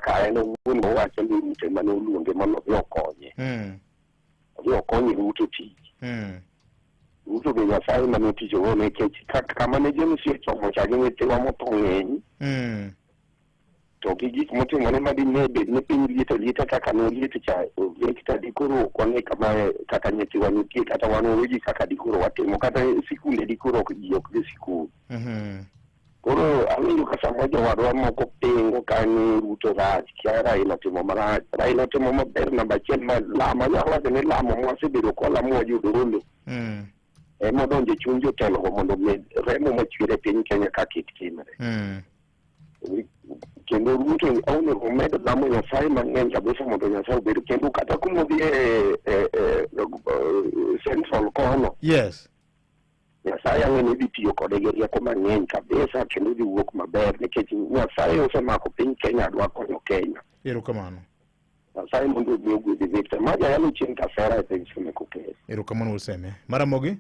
kaka en owuon owacho ni Ruto ema ne oluonge mondo odhi okonye. Odhi okony Ruto tich. Ruto be Nyasaye mane tich ogo nikech kama ne James ochomo cha gi nyithiwa motho ng'eny to gi gik motimore ma dine bed ni piny liet alieta kaka noliet cha Victor dikoro ok wang'e kama kaka nyithiwa nitie kata wan wawegi kaka dikoro watimo kata sikunde dikoro ok ji ok dhi sikul. Koro awinjo ka samoro jowadwa moko pingo ka ni Ruto rach, kia Raila otimo marach. Raila otimo maber namba achiel ma lamo anyalo wacho ni lamo mwasebedo kwalamo wayudo olo ema odonjo e chuny jotelogo mondo omed remo machwer e piny Kenya ka kik timre. Kendo Ruto onego omed lamo Nyasaye mang'eny kabisa mondo Nyasaye obed kendo kata kuma odhi e Central kono. Nyasaye ang'e ni dhi tiyo kode gi rieko mang'eny kabisa kendo dhi wuok maber nikech Nyasaye osemako piny Kenya dwa konyo Kenya. Erokamano. Nyasaye mondo omi ogwedhi Victor. Ma jayalo chieng' kasera e piny Seme Kokel. Erokamano Useme. Maramogi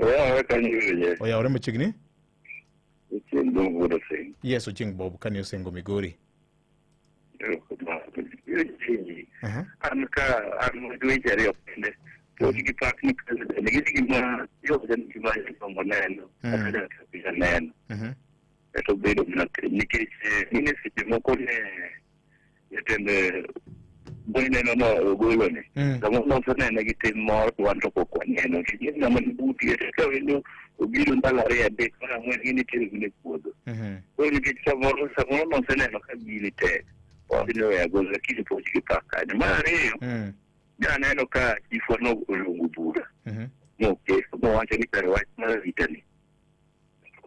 Oyawore kanyo winje. Oyawore machiegni. Ochieng' Bob wuod Osengo. Yes, Ochieng' Bob kani Osengo Migori. An ka an gi weche ariyo kende. Puoch gi pak ni president gin gima yot en gima jodongo neno kata jatelo neno. To bedo mana nikech in e seche moko ne jatend boy neno no ogolo ni. Samoro nosenene gi tim moro to wan to pok waneno. Nikech in ng'ama ni buti ka wendo obiro ndalo ariyo adek mar ang'wen gin itero gin e puodho. Koro nikech samoro samoro noseneno ka gini tek wadhi ni owe agolo lakini puoch gi pak kanyo. Mar ariyo ne aneno ka chifwa no oluongo bura mokeso mowacho ni kare wach mar arita ni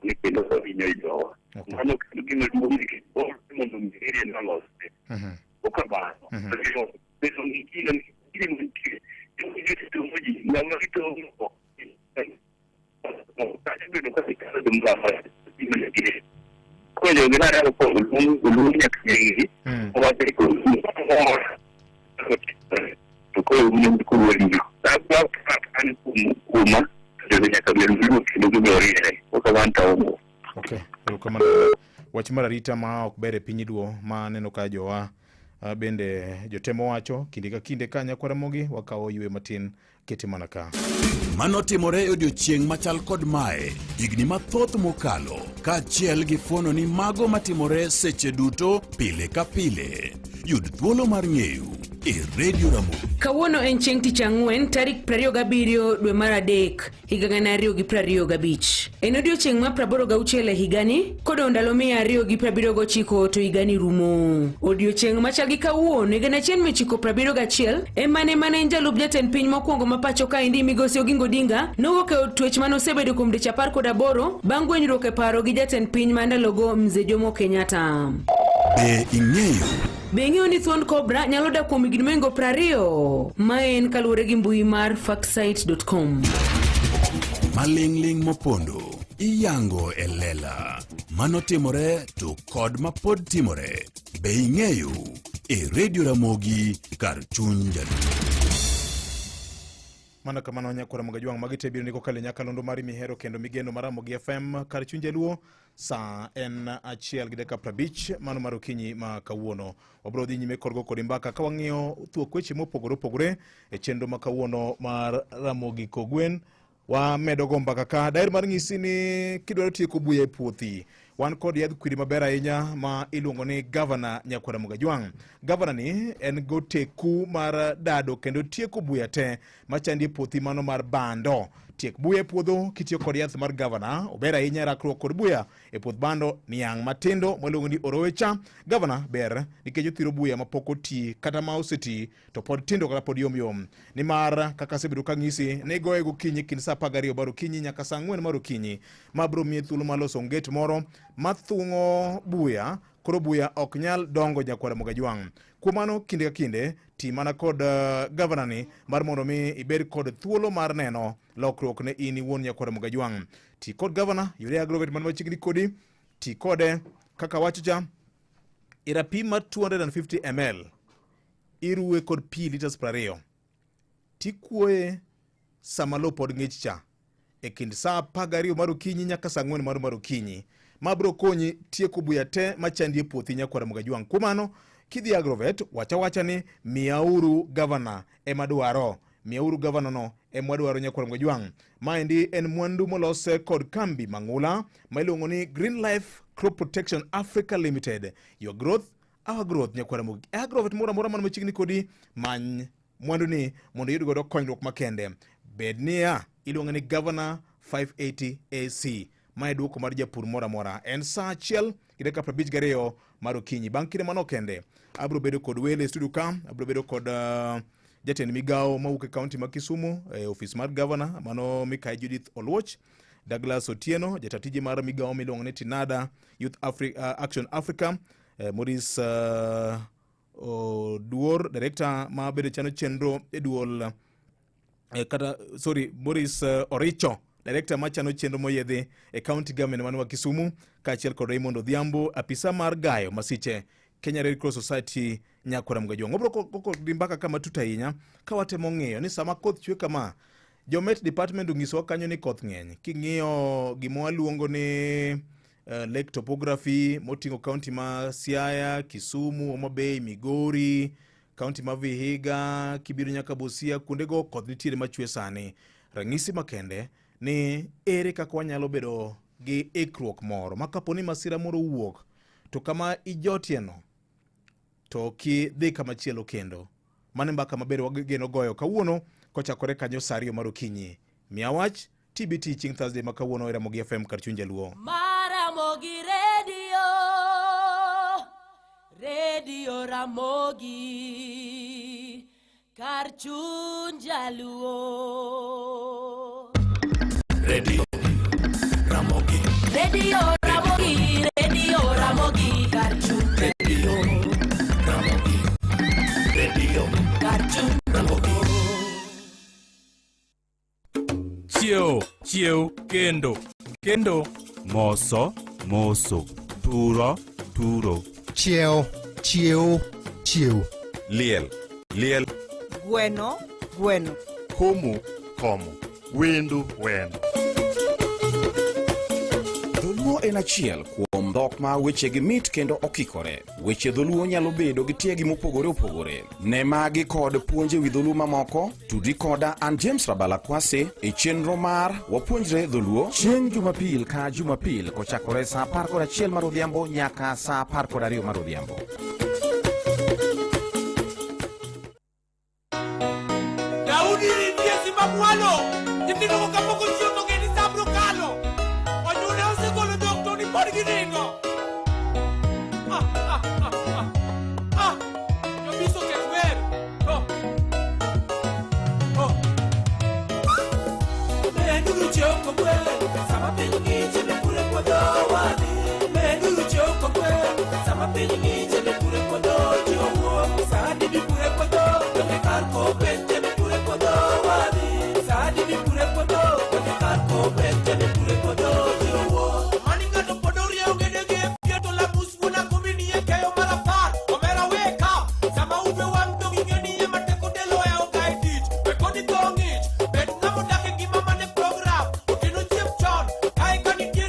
ni kendo ohinyo jowa. Mano kendo gima duong' nikech mondo mi nolosre. Okamano. Bedo gi gino gini mantie jogo ji ng'ama gitong'o kata bedo ka gikalo jomoro koro jogi narego ko oluong oluong nyaka nyigi owacho ni koro to koro un koro winjo an kuom kuoma to jogi nyaka bed luor kendo gibiro riere koka wan to ongo. Okay, erokamano. Wach mar arita ma ok ber e piny Luo ma aneno ka jowa bende jotemo wacho kinde ka kinde ka nyakwara Ramogi wakawo ywe matin kete mana ka. Mano timore e odiechieng' machal kod mae higni mathoth mokalo, kaachiel gi fuono ni mago matimore seche duto pile ka pile. Yud thuolo mar ng'eyo e Radio Ramogi. Kawuono en chieng' tich ang'wen tarik 27 dwe mar adek higa 2025. En odiechieng' mar 86 e higani kodong' ndalo 279 to higani rumo. Odiechieng' machal gi kawuono higa 1971 ema ne mane en jalup jatend piny mokwongo ma pacho kaendi migosi Oginga Odinga nowuok e od twech mane osebedo kuom dweche 18 bang' gwenyruok e paro gi jatend piny ma ndalogo Mzee Jomo Kenyatta. Be ing'eyo? Be ing'eyo ni thuond cobra nyalo dak kuom higni mohingo 20? Ma en kaluwore gi mbui mar factsite.com. Maling'ling' mopondo iyango e lela. Mano timore to kod mapod timore. Be ing'eyo? E Radio Ramogi kar chuny Jaluo. Mana kamano nyakwara Mogajwang' magi te biro ni kokalo e nyakalondo mari mihero kendo migeno mar Ramogi FM kar chuny Jaluo. Sa en achiel gi dakika 50 mano mar okinyi ma kawuono. Wabiro dhi nyime kod go kodi mbaka ka wang'iyo thuok weche mopogore opogore e chenro ma kawuono mar Ramogi Kogwen. Wamedo go mbaka ka daher mar ng'isi ni kidwaro tieko buya e puothi, wan kod yadh kwiri maber ahinya ma iluongo ni Gavana Nyakwara Mogajwang'. Gavana ni en go teku mar dado kendo tieko buya te machandi e puothi mano mar bando. Tiek buya e puodho kitiyo kod yath mar Gavana. Ober ahinya e rakruok kod buya e puoth bando, niang' matindo mwaluongo ni orowecha. Gavana ber nikech othiro buya mapok oti kata ma oseti to pod tindo kata pod yom yom. Nimar kaka asebedo kang'isi ni igoye gokinyi kind saa 12 mar okinyi nyaka saa 4 mar okinyi, ma biro miyi thuolo mar loso onget moro mathung'o buya, koro buya ok nyal dongo nyakwar Mogajwang'. Kuom mano kinde ka kinde ti mana kod gavana ni mar mondo mi ibed kod thuolo mar neno lokruok ne in iwuon nyakwar Mogajwang'. Ti kod gavana, yude agrovet man machiegni kodi, ti kode kaka wacho cha e rapim mar 250 ml iruwe kod pi litas 20 tikuoye sama lowo pod ng'ich cha e kind saa 12 mar okinyi nyaka saa 4 mar okinyi. Ma biro konyi tieko buya te machandi e puothi nyakwar Ramogi Ajwang'. Kuom mano, kidhi Agrovet, wacha wacha ni miyauru gavana ema dwaro. Miyauru gavana no ema wadwaro nyakwar Ramogi Ajwang'. Maendi en mwandu molos kod kambi mang'ula ma iluongo ni Green Life Crop Protection Africa Limited. Your growth, our growth nyakwar Ramogi. Agrovet moro amora man machiegni kodi, many mwandu ni mondo iyud godo konyruok makende. Bed niya, iluonge ni Governor 580 AC. Mae duoko mar japur moro amora. En saa achiel gi dakika 52 mar okinyi. Bang' kinde manok kende, abiro bedo kod wele e studio ka, abiro bedo kod jatend migawo mawuok e kaunti ma Kisumu e ofis mar gavana mano Mikai Judith Oluoch, Douglas Otieno, jata tije mar migawo miluongo ni Tinada Youth Action Africa, Maurice Oduor, director ma bende chano chenro e duol kata sorry Maurice Oricho, director ma chano chenro moyiedhi e county government manwa Kisumu, kaachiel kod Raymond Odhiambo, apisa mar gayo masiche Kenya Red Cross Society Nyakwara Mgajwang'. Wabiro koko gi mbaka ka matut ahinya ka watemo ng'iyo ni sama koth chwe kama, Jomet department onyisowa kanyo ni koth ng'eny. King'iyo gima waluongo ni lake topography moting'o county ma Siaya, Kisumu, Homa Bay, Migori, county ma Vihiga, kibiro nyaka Busia, kuondego koth nitiere machwe sani. Ranyisi makende ni ere kaka wanyalo bedo gi ikruok moro ma kapo ni masira moro owuok to kama ijotieno to kidhi kama chielo kendo. Mano mbaka maber wageno goyo kawuono kochakore kanyo saa ariyo mar okinyi. Miya wach TBT chieng' Thursday ma kawuono e Ramogi FM kar chuny Jaluo. Maramogi Radio, Radio Ramogi, kar chuny Jaluo. Radio Ramogi. Radio Ramogi, Radio Ramogi, kar chuny. Radio Ramogi. Radio kar chuny Ramogi. Chiew, chiew, kendo, kendo. Moso, moso, turo, turo. Chiew, chiew, chiew. Liel, liel. Gweno, gweno. Komo, komo. Wendo, wendo. Dholuo en achiel kuom dhok ma wechegi mit kendo okikore. Weche dholuo nyalo bedo gi tiegi mopogore opogore. Ne magi kod puonj e wi dholuo mamoko, tudri koda an James Rabala Kwasi e chenro mar Wapuonjre Dholuo chieng' Jumapil ka Jumapil kochakore saa 11 mar odhiambo nyaka saa 12 mar odhiambo. Daudi nitie simba mwalo, nyithindo go kapok ochiew to ng'e ni sa biro kalo. Onyule osegolo dhok to ni pod giringo. Ah, ah, ah, ah. Ah, jobiso ket wer. To. To. Meduru chiew kogwen, sama piny ng'ich eme pure puodho wadhi. Meduru chiew kogwen, sama piny ng'ich eme pure puodho ji owuok. Sa adi mipure puodho, donge kar kobet eme pure puodho wadhi. Sa adi mipure puodho, donge kar kobet eme pure puodho ji owuok. Mani ng'ato pod orieyo gedege e pie to lamus wuon Agombi ni e keyo mar apar. Omera wake up, sama ube wang' dong' ing'e ni ema teko del ohewo ga e tich. We koni tho ng'ich, bed ng'ama odak e ngima mane program. Otieno chiem chon, kae ka nitie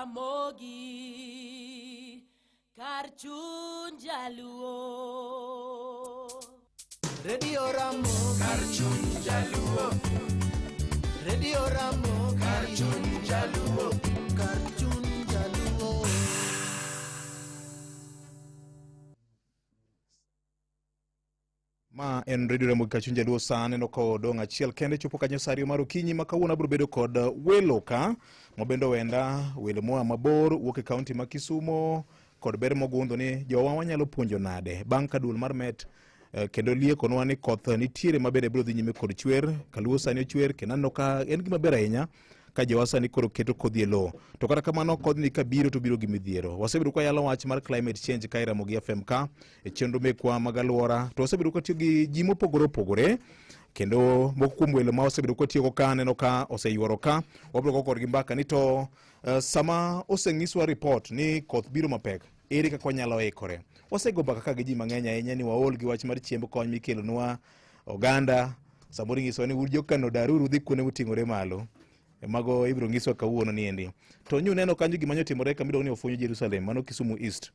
Ramogi kar chuny jaluo. Radio Ramogi kar chuny jaluo. Radio Ramogi kar chuny jaluo. Kar chuny jaluo. Ma en Radio Ramogi Kachuny Jaluo sa aneno ka odong' achiel kende chopo kanyo sa ariyo mar okinyi ma kawuono abiro bedo kod welo ka mabende owenda welo moa mabor wuok e kaunti ma Kisumo kod ber mogundho ni jowa wanyalo puonjo nade bang' ka duol mar Met kendo liekonwa ni koth nitiere ma bende biro dhi nyime kod chwer kaluo sani ochwer kendo aneno ka en gima ber ahinya ka jowa sani koro keto kodhi e lowo to kata kamano kodhni kabiro to biro gi midhiero wasebedo ka yalo wach mar climate change ka e Ramogi FM ka e chenro mekwa mag alwora to wasebedo ka tiyo gi ji mopogore opogore kendo moko kuom welo ma wasebedo ka tiyogo ka aneno ka oseyuoro ka wabiro go kodgi mbaka ni to sama oseng'iswa report ni koth biro mapek ere kaka wanyalo ikore wasego mbaka ka gi ji mang'eny ahinya ni waol gi wach mar chiemb kony mikelonwa oganda samoro inyisowa ni un jokano daruru udhi kuonde moting'ore malo mago ibiro nyiswa kawuono niendi to nyu neno kanyo gima nyotimore kama iluongo ni Ofunyu Jerusalem mano Kisumu East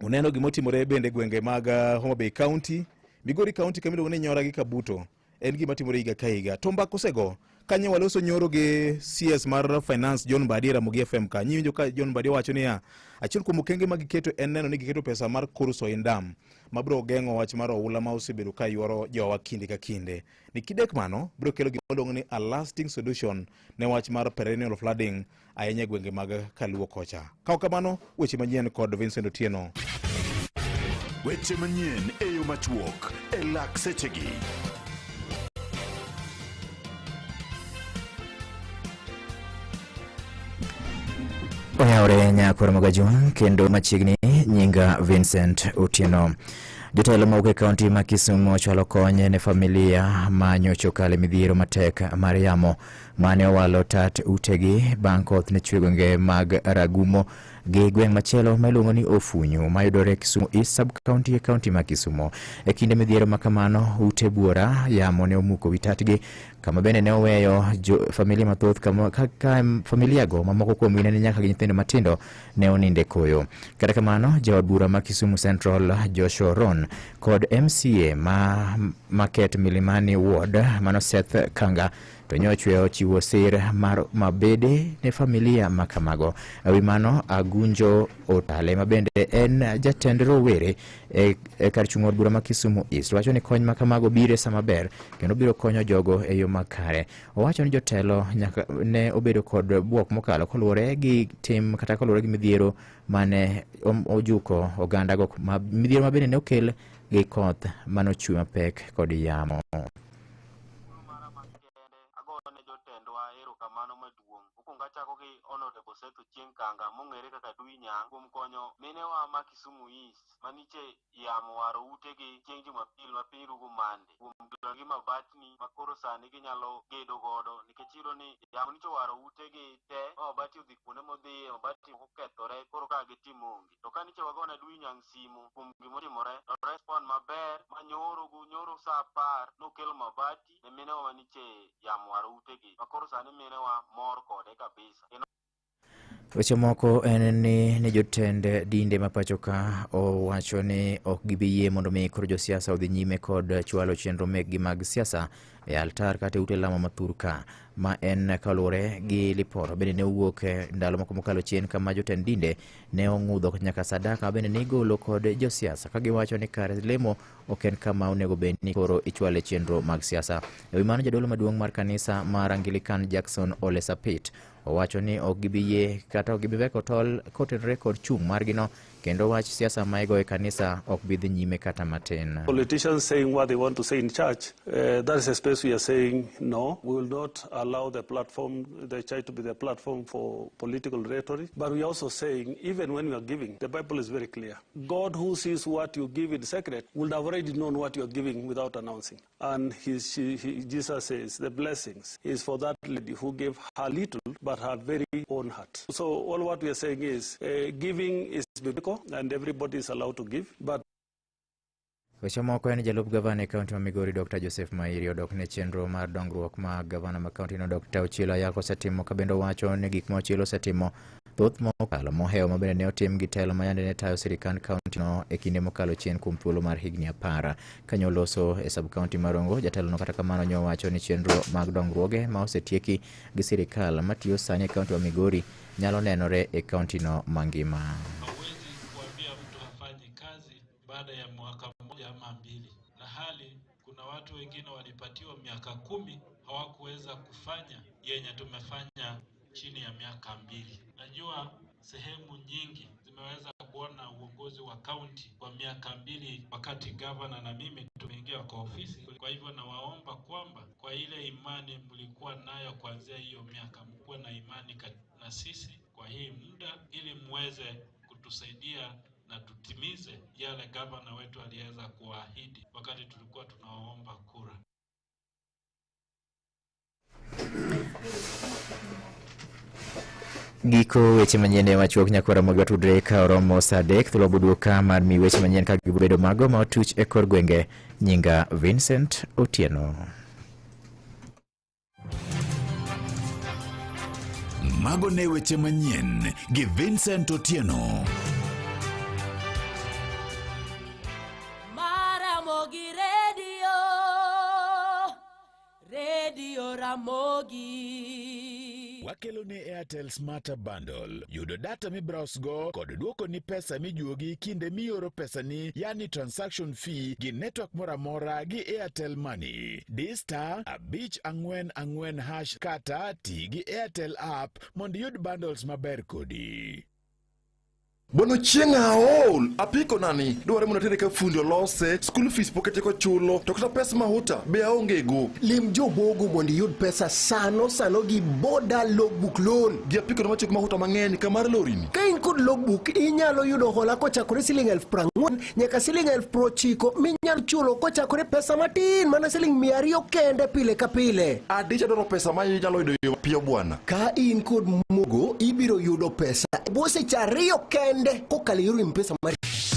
uneno gima otimore bende gwenge mag Homa Bay County Migori County kama iluongo ni Nyora gi Kabuto en gima timore higa ka higa to mbaka osego kanyo waloso nyoro gi CS mar Finance John Mbadi e Ramogi FM ka nyiwinjo ka John Mbadi wacho niya achiel kuom okenge ma giketo en neno ni giketo pesa mar Kurusoin Dam mabiro geng'o wach mar oula ma osebedo ka yuoro jowa kinde ka kinde ni kidek mano biro kelo gima iluongo ni a lasting solution ne wach mar perennial flooding ahinya e gwenge mag Kaluo kocha. Kaw kamano weche manyien kod Vincent Otieno. Weche manyien e yo machuok e lak sechegi. Oyawore nyakor Mogajwang' kendo machiegni nyinga Vincent Otieno. Jotelo mawuok e kaunti ma Kisumu ochwalo kony ne familia ma nyocha okalo e midhiero matek mar yamo mane owalo tat utegi bang' koth ne chwe gwenge mag Ragumo gi gweng' machielo ma iluongo ni Ofunyu mayudore Kisumu East Sub County e kaunti ma Kisumu. E kinde midhiero ma kamano, ute buora yamo ne omuko wi tatgi kama bende ne oweyo jo familia mathoth kama, ka, ka familia go mamoko kuomgi ne nyaka gi nyithindo matindo ne oninde koyo. Kata kamano, jaod bura ma Kisumu Central Joshua Ron kod MCA ma Market Milimani Ward mano Seth Kanga to nyochwe ochiwo sir mar mabede ne familia ma kamago. E wi mano, Agunjo Otale ma bende en jatend rowere e kar chung' od bura ma Kisumu East wacho ni kony ma kamago biro e sama ber kendo biro konyo jogo e yo makare. Owacho ni jotelo nyaka ne obedo kod bwok mokalo koluwore gi tim kata koluwore gi midhiero mane ojuko ogandago, midhiero ma bende ne okel gi koth mane ochwe mapek kod yamo. Agone jotendwa erokamano maduong'. Mokwongo achako gi Honorable Seth Ochieng' Kanga mong'ere kaka Dui Nyang' kuom konyo minewa ma Kisumu East maniche yamo waro utegi chieng' Jumapil ma piny rugo Mande kuom kelonegi mabatni ma koro sani ginyalo gedo godo nikech iyudo ni yamo nyicha owaro utegi te ma mabati odhi kuonde modhiye mabati moko okethore koro ka gitim onge. To ka nyicha wagone Dui Nyang' simu kuom gimotimore to respond maber ma nyoro nyoro sa 10 nokelo mabati ne minewa maniche yamo waro utegi ma koro sani minewa mor kode kabisa. Kendo Weche moko en ni jotend dinde ma pacho ka owacho ni ok gibi yie mondo mi koro josiasa odhi nyime kod chwalo chenro mekgi mag siasa e altar kata e ute lamo ma thur ka, ma en kaluwore gi lipot bende ne owuok ndalo moko mokalo chien kama jotend dinde ne ong'udho nyaka sadaka bende ne igolo kod josiasa ka giwacho ni kar lemo ok en kama onego bed ni koro ichwale chenro mag siasa. E wi mano, jadolo maduong' mar kanisa mar Anglican Jackson Ole Sapit owacho ni ok gibi yie kata ok gibi weko tol kotenore kod chung' margino kendo wach siasa ma igoyo e kanisa ok bi dhi nyime kata matin. Politicians saying what they want to say in church, that is a space we are saying no. We will not allow the platform, the church to be the platform for political rhetoric. But we are also saying, even when we are giving, the Bible is very clear. God who sees what you give in secret would have already known what you are giving without announcing. And Jesus says the blessings is for that lady who gave her little but her very own heart. So all what we are saying is giving is biblical and everybody is allowed to give. But Weche moko en jalup gavana e kaunti ma Migori Dr. Joseph Mairi odok ne chenro mar dongruok ma gavana ma kaunti no Dr. Ochilo Ayako osetimo ka bende owacho ni gik ma Ochilo osetimo thoth mokalo mohewo ma bende ne otim gi telo ma yande ne tayo sirikand kaunti no e kinde mokalo chien kuom thuolo mar higni apar. Kanyo oloso e sub kaunti ma Rongo, jatelo no kata kamano nyo owacho ni chenro mag dongruoge ma osetieki gi sirikal matiyo sani e kaunti ma Migori nyalo nenore e kaunti no mangima. Baada ya mwaka mmoja ama mbili, na hali kuna watu wengine walipatiwa miaka kumi hawakuweza kufanya yenye tumefanya chini ya miaka mbili. Najua sehemu nyingi zimeweza kuona uongozi wa kaunti kwa miaka mbili wakati gavana na mimi tumeingia kwa ofisi. Kwa hivyo nawaomba kwamba kwa ile imani mlikuwa nayo kuanzia hiyo miaka, mkuwe na imani na sisi kwa hii muda ili muweze kutusaidia na tutimize yale gavana wetu aliweza kuahidi wakati tulikuwa tunaomba kura. Giko weche manyien e machuok nyakwa Ramogi watudre ka oromo saa adek thuolo boduoka mar mi weche manyien ka gibedo mago ma otuch e kor gwenge. Nyinga Vincent Otieno. Mago ne weche manyien gi Vincent Otieno. Maramogi Radio, Radio Ramogi. Wakelo ni Airtel Smarter Bundle. Yudo data mibrowse go kod duoko ni pesa mijuogi kinde mioro pesani, yani transaction fee gi network moro amora gi Airtel Money. Di star 544 hash kata ti gi Airtel app mondo iyud bundles maber kodi. Bwana chieng' aol apiko nani dware mondo atere ka fundi olose school fees pok atieko chulo to kata pes mahuta be aonge go. Lim jobogo mondo iyud pesa sano sano gi boda logbook loan. Gi apiko na matieko mahuta mang'eny ka mar lorini. Ka in kod logbook inyalo yudo hola kochakore siling 40,000 nyaka siling 90,000 minyalo chulo kochakore pesa matin mana siling 200 kende pile ka pile. Adich adwaro pesa ma inyalo yudo yo mapiyo bwana. Ka in kod mogo ibiro yudo pesa e bwo seche ariyo kende kokalo e yor mpesa mar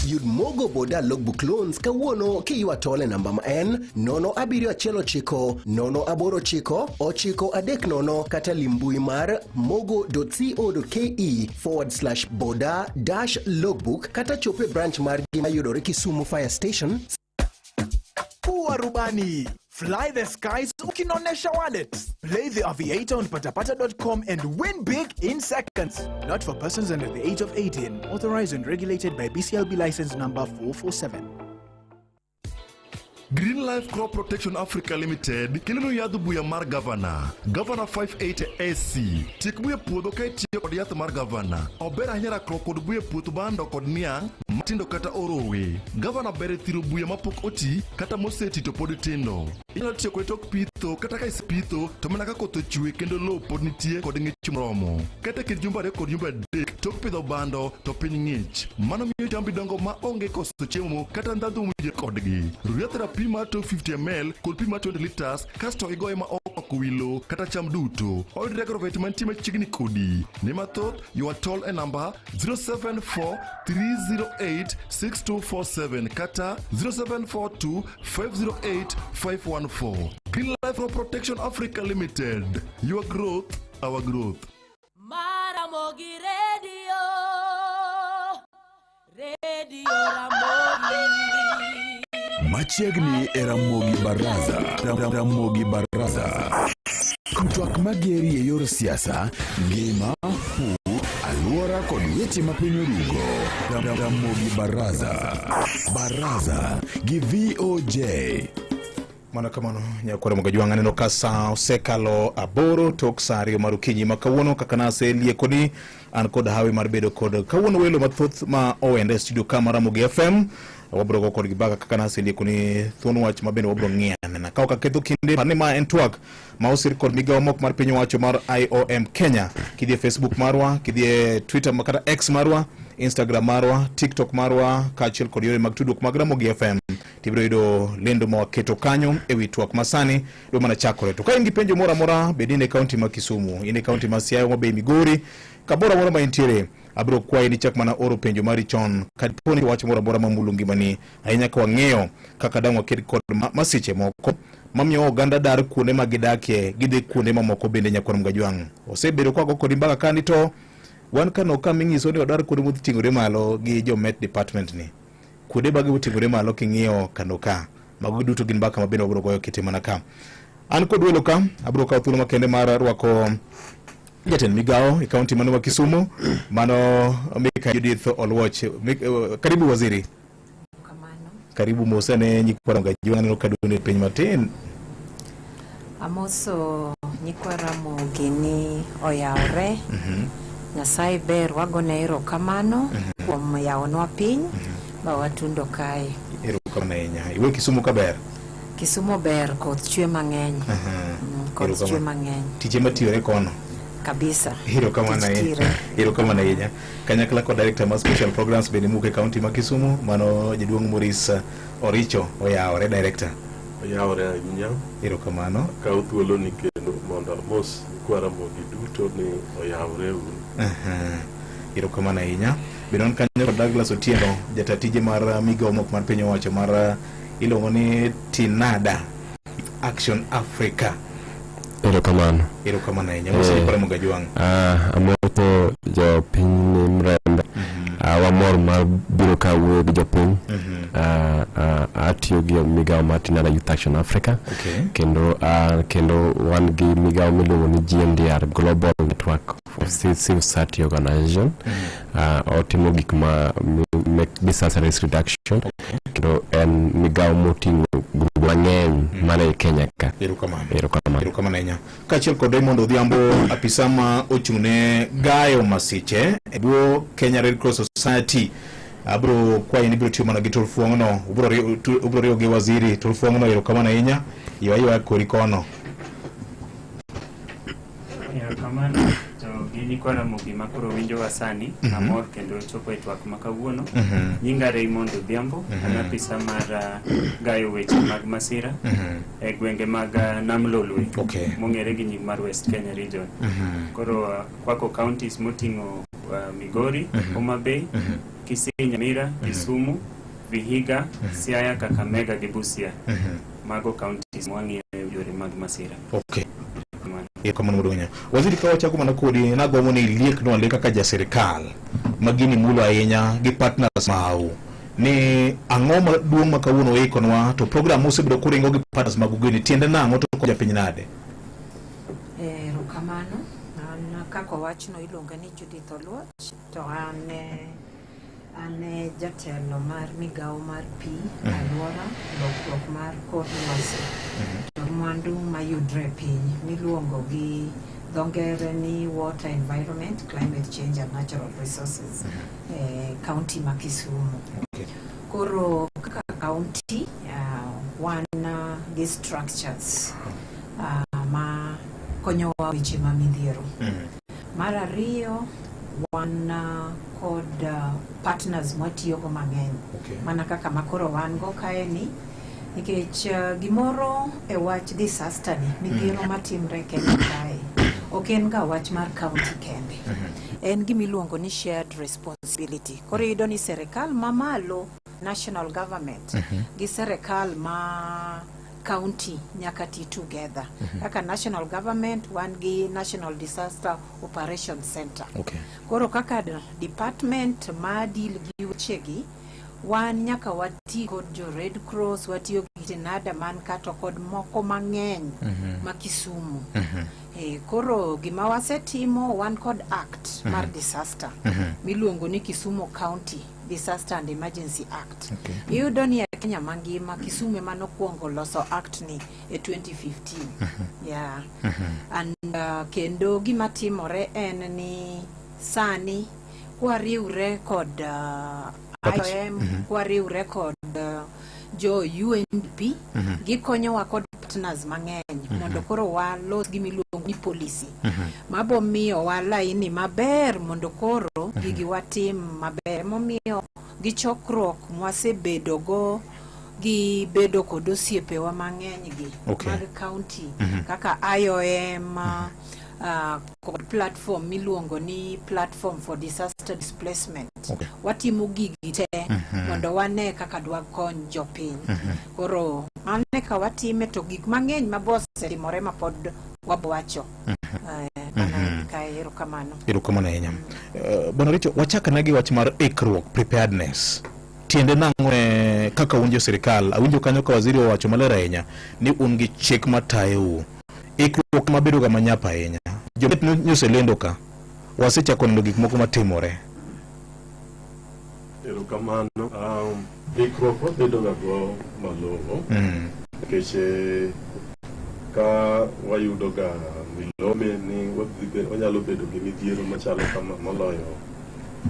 Yud Mogo Boda Logbook Loans kawuono kiywa tol e namba ma en 0719 089 930 kata lim mbui mar mogo.co.ke/boda-logbook kata chop e branch margi mayudore Kisumu Fire Station. Kuwa rubani. Fly the skies ukinonesha wallet. Play the Aviator on patapata.com and win big in seconds. Not for persons under the age of 18. Authorized and regulated by BCLB license number 447. Green Life Crop Protection Africa Limited kelonu yadh buya mar Gavana. Gavana 580 AC. Tiek buya puodho ka itiyo kod yath mar Gavana. Ober ahinya rakruok kod buya puoth bando kod niang' matindo kata orowe. Gavana ber e thiro buya mapok oti kata moseti to pod tindo. Inyalo tiyo kode tok pitho kata ka isepitho to mana ka koth ochwe kendo lowo pod nitie kod ng'ich moromo. Kata e kind jumbe ariyo kod jumbe adek tok pidho bando to piny ng'ich. Mano miyo chambi dongo ma onge koso chiemo kata ndhadhu mowinjore kodgi. Ru yath rapim mar 250 ml kod pi mar 20 liters kasto igoye ma ok ok wi lowo kata cham duto. Oyudre agrovet mantie machiegni kodi. Ne mathoth ywa tol e namba 074 308 6247 kata 0742 508 514. Green Life Crop Protection Africa Limited. Your growth, our growth. Maramogi Radio, Radio Ramogi. Machiegni e Ramogi Baraza. Ramogi Baraza. Twak mageri e yor siasa, ngima, pur, alwora kod weche ma piny orugo. Ramogi Baraza. Baraza gi VOJ. Mana kamano nyakwara Mogajwang' aneno ka sa osekalo aboro tok sa ariyo mar okinyi ma kawuono kaka naseliekoni an kod hawi mar bedo kod kawuono welo mathoth ma owende e studio ka mar Ramogi FM wabiro go kodgi mbaka kaka naseliekoni thuon wach ma bende wabiro ng'iyo anena ka ok aketho kinde par ni ma en twak ma osir kod migawo mok mar piny owacho mar IOM Kenya kidhi e Facebook marwa kidhi e Twitter kata X marwa Instagram marwa TikTok marwa kaachiel kod yore mag tudruok mag Ramogi FM tibiro yudo lendo ma waketo kanyo e wi twak masani dwa mana chakore to ka in gi penjo moro amora bed in e kaunti ma Kisumu in e kaunti ma Siaya Homa Bay Migori kamoro amora ma intiere. Abiro kwayi ni chak mana oro penjo mari chon kadipo ni wach moro amora mamulo ngimani ahinya ka wang'eyo kaka dang' waked kod masiche moko mamiyo oganda dar kuonde ma gidakie gidhi kuonde mamoko bende. Nyakwar Mgajwang' osebedo kwago kodi mbaka kani to wan kano ka ming'iso ni odar kuonde moting'ore malo gi jo Met Department ni kuonde mage moting'ore malo king'iyo kano ka mago duto gin mbaka ma bende wabiro goyo kite mana ka an kod welo ka. Abiro kawo thuolo makende mar rwako jatend migawo e kaunti mano ma Kisumu, mano Mika Judith Oluoch. Karibu waziri. Karibu mose ne nyikwa Ramogi, aneno ka duond piny matin. Amoso nyikwa Ramogi ni oyawre. Nyasaye ber, wagone erokamano kuom yawonwa piny ba watundo kae. Erokamano ahinya. Iwe Kisumu kaber? Kisumu ber, koth chwe mang'eny. Koth chwe mang'eny. Tije matiyore kono? Kabisa. Erokamano Tich ahinya. tire. Erokamano ahinya. Kanyakla kod director mar special programs bende muke kaunti ma Kisumu, mano jaduong' Maurice Oricho. Oyawore, director? Oyawore ahinya. Erokamano. Kaw thuoloni kendo mondo amos nyikwa Ramogi duto ni oyawore uru. Erokamano ahinya. Bende wan kanyo kod Douglas Otieno, jata tije mar migawo mok mar piny owacho mar iluongo ni Tinada Action Africa. Erokamano. Erokamano ahinya. Mos nyikwa Ramogi Ajwang'. Amoso jopiny ni Mrembe. Wamor mar biro ka wuoyo gi jopiny. Atiyo gi migawo mar Tinada Youth Action Africa. Kendo wan gi migawo miluongo ni GNDR, Global Network of Civil Society Organization. Otimo gik ma mek disaster risk reduction. Kendo en migawo moting'o grube mang'eny mana e Kenya ka. Erokamano. Erokamano. Erokamano ahinya. Kaachiel kod Raymond Odhiambo, apisa ma ochung' ne gayo masiche e bwo Kenya Red Cross Society. Abiro kwayi ni ibiro tiyo mana gi turfuong'no, ubiro riwo gi waziri turfuong'no. Erokamano ahinya. Ywa ywa kori kono. Erokamano to gi nyikwa Ramogi ma koro winjowa sani. Amor kendo chopo e twak ma kawuono. Nyinga Raymond Odhiambo, an apisa mar gayo weche mag masira e gwenge mag Nam Lolwe mong'ere gi nying mar West Kenya Region. Koro kwako counties moting'o Migori, Homa Bay, Kisii, Nyamira, Kisumu, Vihiga, Siaya, Kakamega gi Busia. Mago counties mwang'iyo e yore mag masira. Kamano. Erokamano maduong' ahinya. Waziri, ka wachako mana kodi, nagombo ni ilieknwa ane kaka ja sirikal ma gini mulo ahinya gi partners mau ni ang'o maduong' ma kawuono oikonwa to program mosebedo kuringo gi partners magu gini tiende nang'o to konyo japiny nade? Erokamano. An kaka owachno iluonga ni Judith Oluoch to an an e jatelo mar migawo mar pi, alwora, lokruok mar kor lwasi to mwandu mayudre e piny miluongo gi dho ngere ni Water Environment, Climate Change and Natural Resources e kaunti ma Kisumu. Koro kaka kaunti wan gi structures ma konyowa weche ma midhiero. Mar ariyo, wan kod partners mwatiyogo mang'eny. Mana kaka makoro wan go kae ni, nikech gimoro e wach disaster ni, midhiero matimre Kenya kae, ok en ga wach mar county kende. En gimiluongo ni shared responsibility. Koro iyudo ni serikal mamalo, national government, gi serikal ma county nyaka ti together. Kaka national government wan gi National Disaster Operation Center. Koro kaka department ma deal gi wechegi, wan nyaka wati kod jo Red Cross, watiyo gi Tinada man ka to kod moko mang'eny ma Kisumu. Koro gima wasetimo, wan kod act mar disaster miluongo ni Kisumu County Disaster and Emergency Act. Iyudo ni e Kenya mangima, Kisumu ema nokwongo loso act ni e 2015. Yeah. And kendo gima timore en ni sani kwariwre kod IOM, kwariwre kod jo UNDP, gikonyowa kod partners mang'eny mondo koro walos gima iluongo ni policy mabo miyowa laini maber mondo koro gigi watim maber. Emomiyo gi chokruok mwasebedogo gi bedo kod osiepewa mang'eny gi mag county kaka IOM, kod platform miluongo ni platform for disaster displacement. Okay. Watimo gigi te mondo wane kaka dwakony jopiny. Koro mano e ka watime to gik mang'eny mabosetimore mapod wabowacho. Mana kae, erokamano. Erokamano ahinya. Bwana Richo, wachak ane gi wach mar ikruok, preparedness. Tiende nang'o e kaka un jo sirikal? Awinjo kanyo ka waziri owacho maler ahinya ni un gi chik matayou. Ikruok mabedo ga manyap ahinya. Jobet nyoselendo ka. Wasechako neno gik moko matimore. Erokamano. Ikruok wabedo ga go malong'o nikech ka wayudo ga milome ni wanyalo bedo gi midhiero machalo kama moloyo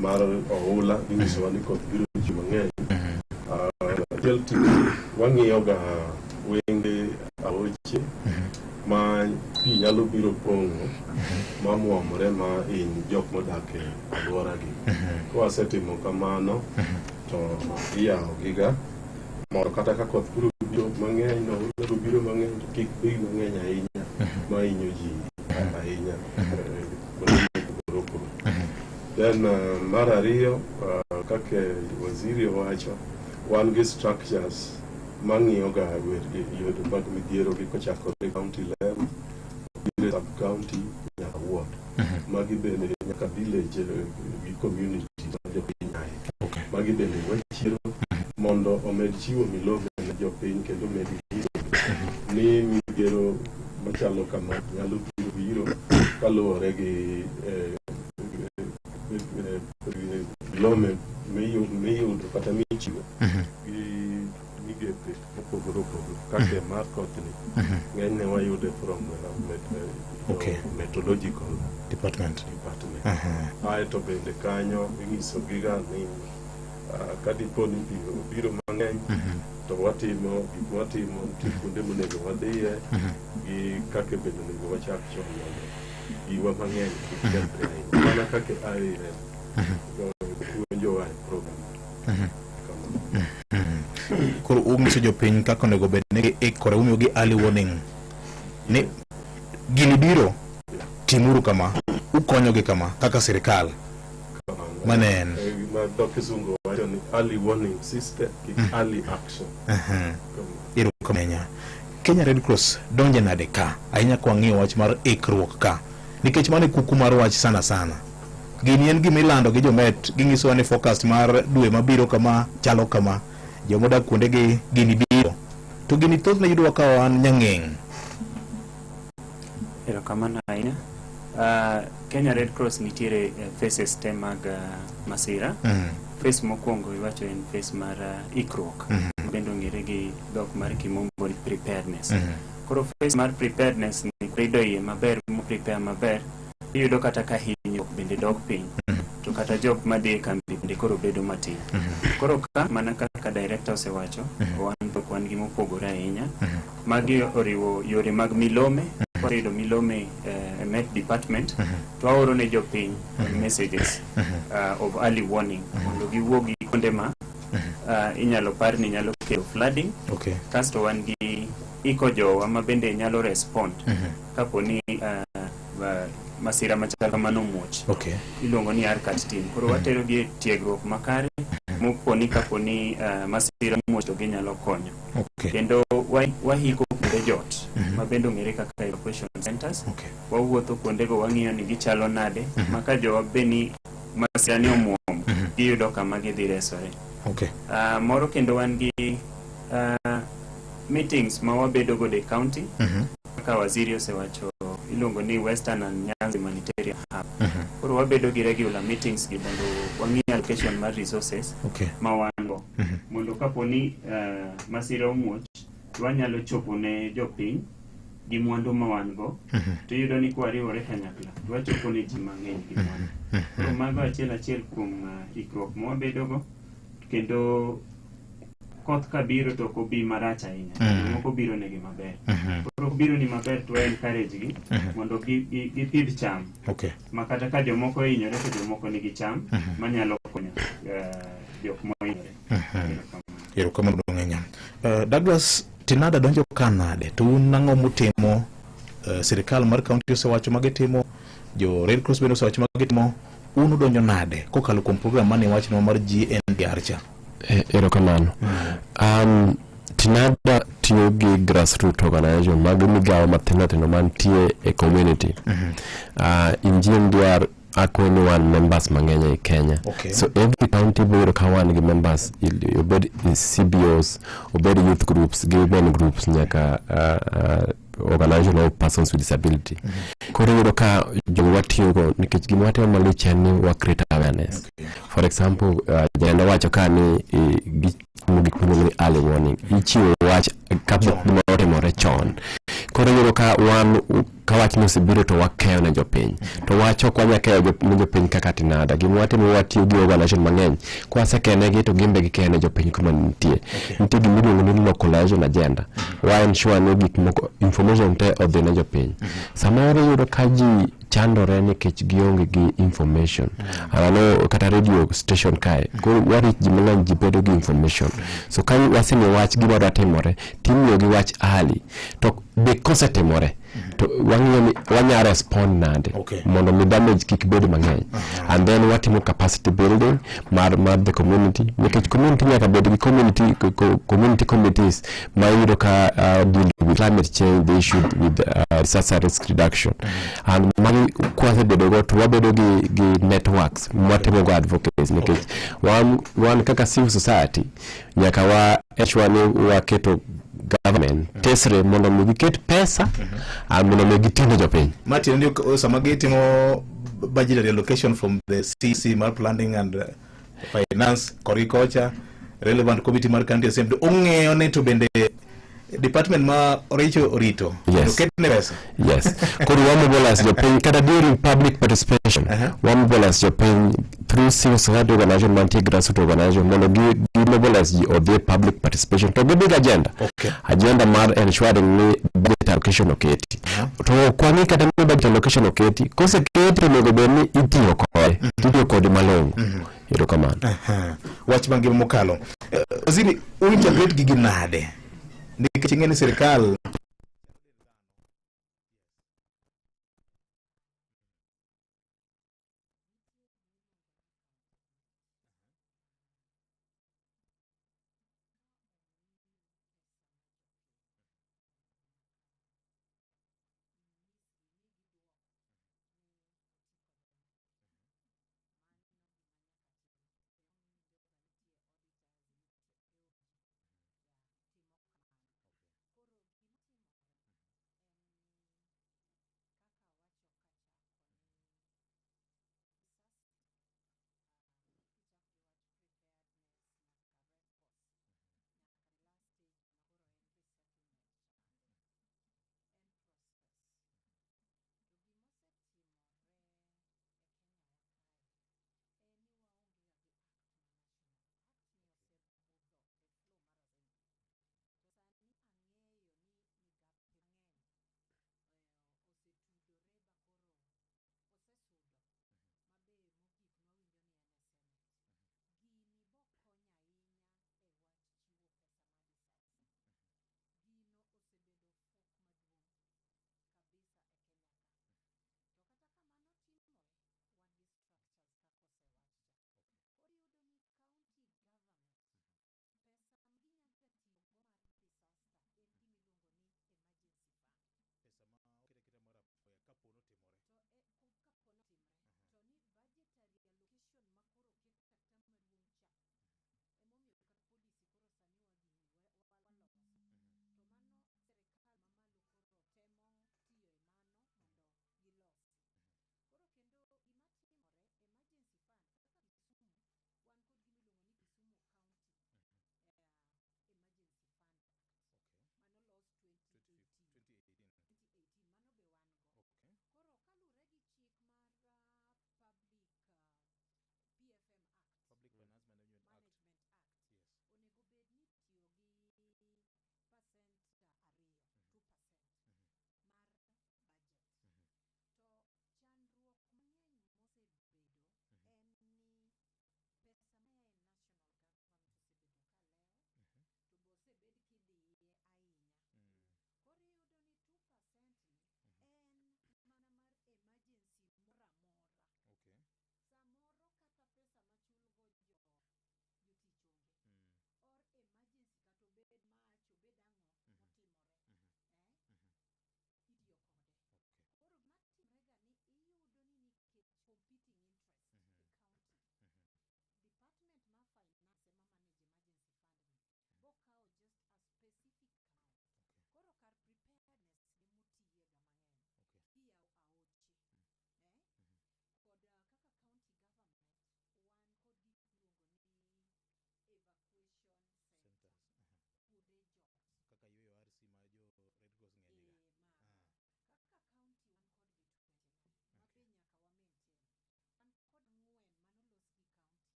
mar oula, ginyisowa ni koth biro chwe mang'eny. Achiel tich wang'iyo ga wenge aoche ma pi nyalo biro pong'o ma mwomre ma hiny jok modak e alworagi. Kawasetimo kamano to iyawo giga mondo kata ka koth biro biro mang'eny, oula biro biro mang'eny, to kik bi mang'eny ahinya ma hinyo ji ahinya kuonde mopogore opogore. Then mar ariyo, kaka waziri owacho, wan gi structures mang'iyo ga yore mag midhiero gi kochakore county level, biro sub county nyaka ward. Magi bende nyaka village gi community ma jopiny ae. Magi bende wachiero mondo omed chiwo milome ne jopiny kendo omed nyiso ni midhiero machalo kama nyalo biro kaluwore gi milome miyudo kata michiwo gi migepe mopogore opogore kaka mar kothni ng'enyne wayude from meteorological department. Aeto bende kanyo inyiso giga ni ka dipo ni pi obiro mang'eny to watimo gik mwatimo, nitie kuonde monego wadhiye gi kaka bende onego wachak chon mondo giwa mang'eny kik kethre ahinya mana kaka IRM puonjowa e program. Koro unyiso jopiny kaka onego bed ni giikore, umiyogi early warning ni gini biro, timuru kama, ukonyogi kama kaka sirikal. Mano en. Ma dho kisungu wacho ni early warning system gi early action. Erokamano ahinya. Kenya Red Cross donje nade ka ahinya kwa ng'iyo wach mar ikruok ka, nikech mano e kuku mar wach sana sana. Gini en gima ilando gi jomet, ginyisowa ni forecast mar dwe mabiro kama chalo kama, jomodak kuondegi gini biro, to gini thothne yudowa ka wan nyang'eng'. Erokamano ahinya. Kenya Red Cross nitiere phases te mag masira. Phase mokwongo iwacho en phase mar ikruok. Bende ong'ere gi dhok mar kimombo ni preparedness. Koro phase mar preparedness ni rido iye maber, mo prepare maber, iyudo kata ka hinyruok bende dok piny. To kata jok madhi e kambi bende koro bedo matin. Koro ka mana kaka director osewacho, wan ok wan gi mopogore ahinya. Magi oriwo yore mag milome, waseyudo milome e Met Department, to waoro ne jopiny messages of early warning mondo giwuog gi kuonde ma inyalo par ni nyalo kelo flooding. Kasto wan gi iko jowa ma bende nyalo respond kapo ni masira machal kamano omuoch. Iluongo ni RCAT team. Koro watero gi e tiegruok makare moponi kapo ni masira omuoch to ginyalo konyo. Kendo wahiko kuonde jot ma bende ong'ere kaka evacuation centers. Wawuotho kuondego wang'iyo ni gichalo nade ma ka jowa be ni masira ni omuomo giyudo kama gidhi resore. Moro kendo wan gi meetings ma wabedo godo e county kaka waziri osewacho iluongo ni Western and Nyanza Humanitarian Hub. Koro wabedo gi regular meetings gi mondo wang'i allocation mar resources ma wan go mondo kapo ni masira omuoch to wanyalo chopo ne jopiny gi mwandu ma wan go. To iyudo ni kwariwore kanyakla to wachopo ne ji mang'eny gi mwandu. Koro mago achiel achiel kuom ikruok ma wabedogo kendo koth kabiro to ok obi marach ahinya. Jomoko biro negi maber. Koro biro ni maber to wa encourage gi mondo gipidh cham. Ma kata ka jomoko ohinyore to jomoko nigi cham manyalo konyo jok mohinyore. Erokamano ahinya. Douglas Tinada donjo ka nade to un nang'o mutimo? Sirikal mar county osewacho ma gitimo, jo Red Cross bende osewacho ma gitimo. Un udonjo nade kokalo kuom program mane iwachnwa mar GNDR cha? Erokamano. Tinada tiyo gi grassroot organization mag migawo matindo tindo mantie e community. In GNDR akoni wan members mang'eny ei Kenya. So every county ibiro yudo ka wan gi members, obed CBOs, obed youth groups gi women groups nyaka organization of persons with disability. Koro iyudo ka jogo watiyogo nikech gima watimo malich en ni wa create awareness. For example, jatend owacho ka ni gitimo gik miluongo ni early warning. Ichiwo wach kapok gima otimore chon. Koro iyudo ka wan ka wachni osebiro to wakeyo ne jopiny. To wach ok wanyal keyo ne jopiny kaka Tinada. Gima watimo, watiyo gi organization mang'eny. Kwasekenegi to gin be gikeyo ne jopiny kuma nitie. Nitie gima iluongo ni localization agenda. Wa ensure ni gik moko, information te odhi ne jopiny. Samoro iyudo ka ji chandore nikech gionge gi information. Aneno kata radio station kae, koro wa reach ji mang'eny, ji bedo gi information. So ka wasemiyo wach gima dwa timore, timiyo gi wach early. To be kosetimore, to wang'iyo ni wanya respond nade mondo mi damage kik bed mang'eny. And then watimo capacity building mar the community, nikech community nyaka bed gi community committees ma iyudo ka deal with climate change, the issue with disaster risk reduction. And magi kwasebedo go to wabedo gi networks mwatimo go advocacy, nikech wan kaka civil society nyaka wa ensure ni waketo government tesre mondo mi giket pesa mondo mi gitine jopiny. Ma tiende ni sama gitimo budgetary allocation from the CC mar planning and finance korgi kocha relevant committee mar county assembly ong'eyo ni to bende department ma Oricho orito oketne pesa. Yes. Koro wa mobilize jopiny kata during public participation, wa mobilize jopiny through civil society organization mantie grassroots organization mondo gi mobilize ji odhi e public participation to gi big agenda. Agenda mar ensuring ni budget allocation oketi. To ok wang'i kata ni budget allocation oketi, koseketi onego bed ni itiyo kode, itiyo kode malong'o. Erokamano. Wach mangima mokalo. Waziri, u integrate gigi nade? Nikech ing'e ni sirikal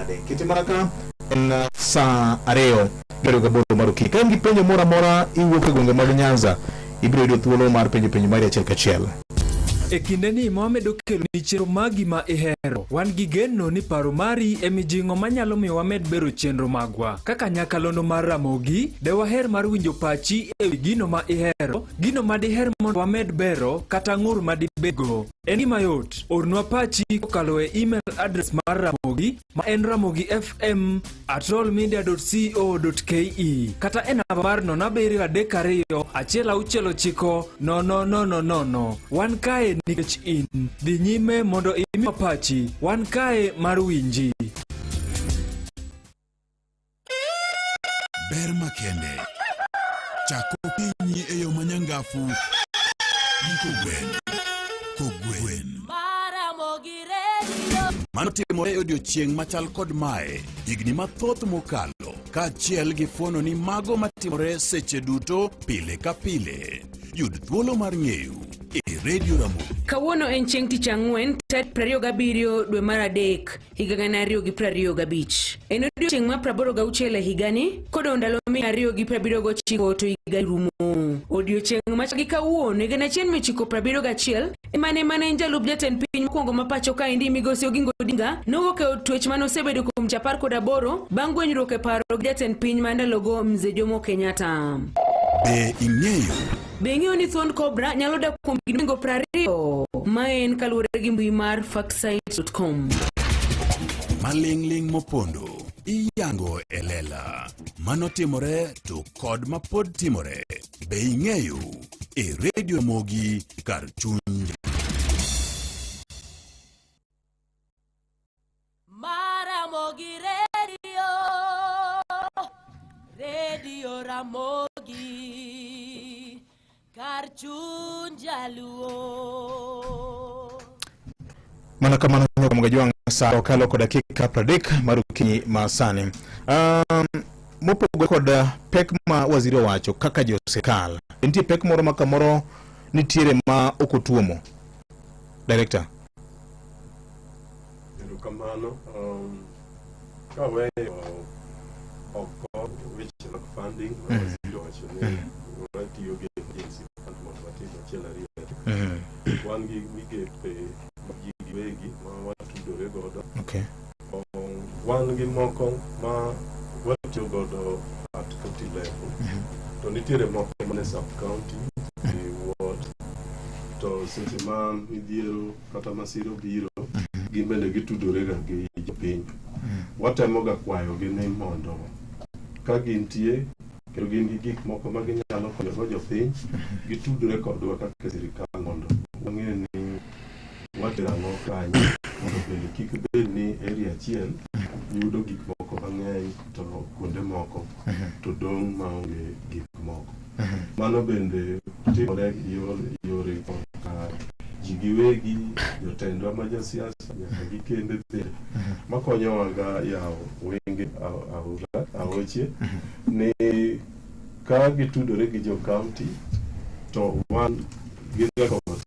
nade? Kete mana ka en saa 2:28 mar okinyi. Ka in gi penjo moro amora iwuok e gwenge mag Nyanza, ibiro yudo thuolo mar penjo penjo mari achiel kachiel. E kindeni ma wamedo kelo ni chenro magi ma ihero, wan gi geno ni paro mari e mijing'o manyalo miyo wamed bero chenro magwa. Kaka nyakalondo mar Ramogi, de waher mar winjo pachi e wi gino ma ihero, gino ma diher mondo wamed bero, kata ng'ur ma dibedgo. En gima yot, ornwa pachi kokalo e email address mar Ramogi ma en ramogifm at rollmedia.co.ke kata e namba mar 0732 169 0000. Wan kae nikech in. Dhi nyime mondo imiwa pachi. Wan kae mar winji. Ber makende. Chako okinyi e yo manyangafu gi kogwen. Kogwen. Mano timore e odiochieng' machal kod mae higni mathoth mokalo kaachiel gi fuono ni mago matimore seche duto pile ka pile. Yud thuolo mar ng'eyo e Radio Ramogi. Kawuono en chieng' tich ang'wen tarik 27 dwe mar adek higa 2025. En odiochieng' mar 86 e higani kodong' ndalo 279 to higa rumo. Odiochieng' machal gi kawuono higa 1971 emane mane en jalup jatend piny mokwongo ma pacho kaendi migosi Oginga Odinga nowuok e od twech mane osebedo kuom dweche 18 bang' gwenyruok e paro gi jatend piny ma ndalogo Mzee Jomo Kenyatta. Be ing'eyo Be ing'eyo ni thuond cobra nyalo dak kuom higni mohingo 20? Ma en kaluwore gi mbui mar factsite.com. Maling'ling' mopondo iyango e lela. Mano timore to kod mapod timore. Be ing'eyo? E Radio Ramogi kar chuny. Maramogi Radio, Radio Ramogi, kar chuny jaluo. Mana kamano nyaka Jwang' sa okalo kod dakika 30 mar okinyi ma sani. Mopogore kod pek ma waziri owacho kaka jo sirkal, nitie pek moro ma kamoro nitiere ma ok otuomo. Director. Erokamano. Kaweyo oko weche mag funding, ma waziri owacho ni watiyo gi emergency fund mondo watim achiel ariyo adek. Wan gi migepe mag ji giwegi ma watudore godo. Wan gi moko ma watiyo godo at county level. To nitiere moko mane sub county gi ward. To seche ma midhiero kata masira obiro, gin bende gitudore ga gi jopiny. Watemo ga kwayogi ni mondo ka gintie kendo gin gi gik moko ma ginyalo konyogo jopiny, gitudre kodwa kaka sirikal mondo wang'e ni watero ang'o kanye mondo bende kik bed ni area achiel yudo gik moko mang'eny to kuonde moko to dong' maonge gik moko. Mano bende timore gi yore korka ji giwegi, jotendwa ma josiasa nyaka gi kembe bende makonyowa ga yawo wenge aora aoche ni ka gitudore gi jo county to wan gi records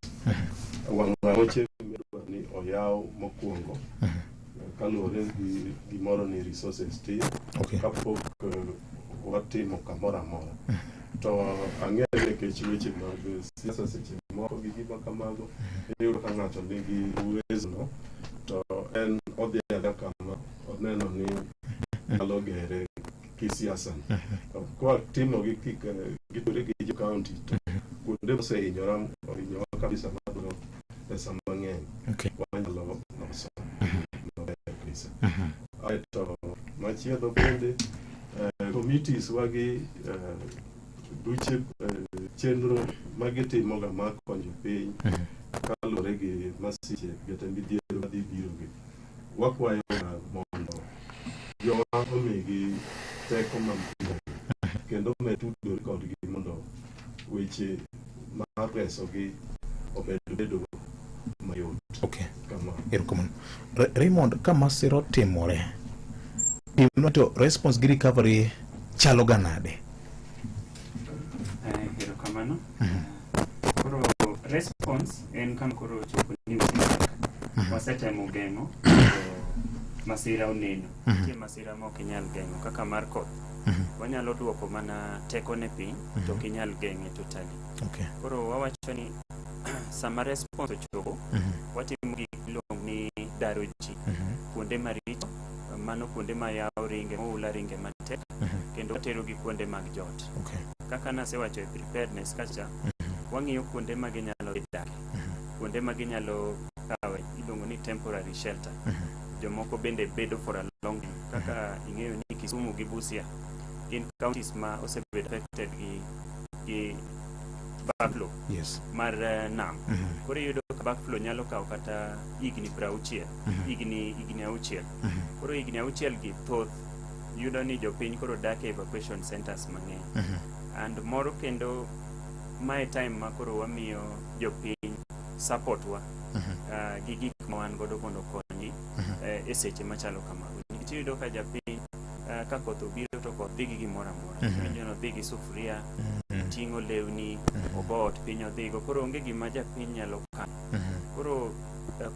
wang' aoche midwaro ni oyaw mokwongo kaluwore gi gimoro ni resources tin kapok watimo kamoro amora. To ang'eyo nikech weche mag siasa seche moko gi gima kamago iyudo ka ng'ato nigi uwezo no to en odhi adhiya kama oneno ni nyalo gere kisiasa. To kwatimo gi kik gitudore gi jo county to kuonde mosehinyora ohinyowa kabisa madwaro pesa mang'eny wanyalo loso maber kabisa. Aeto machielo bende committees wagi buche chenro magitimo ga mar konyo piny kaluwore gi masiche kata midhiero madhi biro gi wakwayo ga mondo jowa omigi teko mamalo kendo omed tudore kodgi mondo weche mar resogi omed bedo mayot. Kamano. Erokamano. Raymond, ka masira otimore, pimnwa to response gi recovery chalo ga nade? Erokamano. Koro response en kama koro ochopo ni weche mak wasetemo geng'o to masira oneno nitie masira ma ok inyal geng'o kaka mar koth wanyalo duoko mana tekone piny to ok inyal geng'e totally. Koro wawacho ni sama response ochopo, watimo gik miluongo ni daro ji kuonde maricho, mano kuonde ma yawo ringe, oula ringe matek, kendo waterogi kuonde mag jot. Kaka nasewacho e preparedness kacha, wang'iyo kuonde ma ginyalo dhi dake, kuonde ma ginyalo kawe iluongo ni temporary shelter. Jomoko bende bedo for a long time. Kaka ing'eyo ni Kisumu gi Busia gin counties ma osebedo affected gi backflow mar nam. Koro iyudo ka backflow nyalo kawo kata higni 60, higni 6. Koro higni 6 gi thoth yudo ni jopiny koro dak e evacuation centers mang'eny. And moro kendo mae time ma koro wamiyo jopiny support wa gi gik ma wan godo mondo okonygi e seche machalo kamago. Nikech iyudo ka japiny ka koth obiro to koth dhi gi gimoro amora. Iwinjo ni odhi gi sufuria, oting'o lewni, ogo ot piny odhigo. Koro onge gima japiny nyalo kano. Koro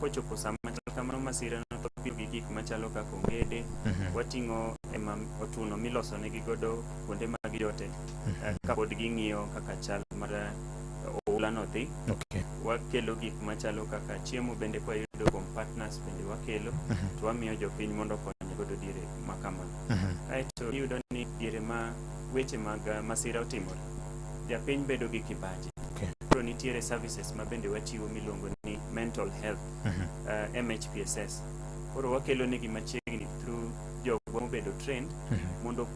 kochopo sama chal kamano masira no to biro gi gik machalo kaka ongede, wating'o ema otuno miloso negi godo kuonde ma gijote kapod ging'iyo kaka chal mar oula no dhi. Wakelo gik machalo kaka chiemo bende kwayudo kuom partners bende wakelo to wamiyo jopiny mondo okony godo diere ma kama. Kaeto iyudo ni diere ma weche mag masira otimore, japiny bedo gi kibaji. Koro nitiere services ma bende wachiwo miluongo ni mental health, MHPSS. Koro wakelo negi machiegni through jogwa mobedo trained mondo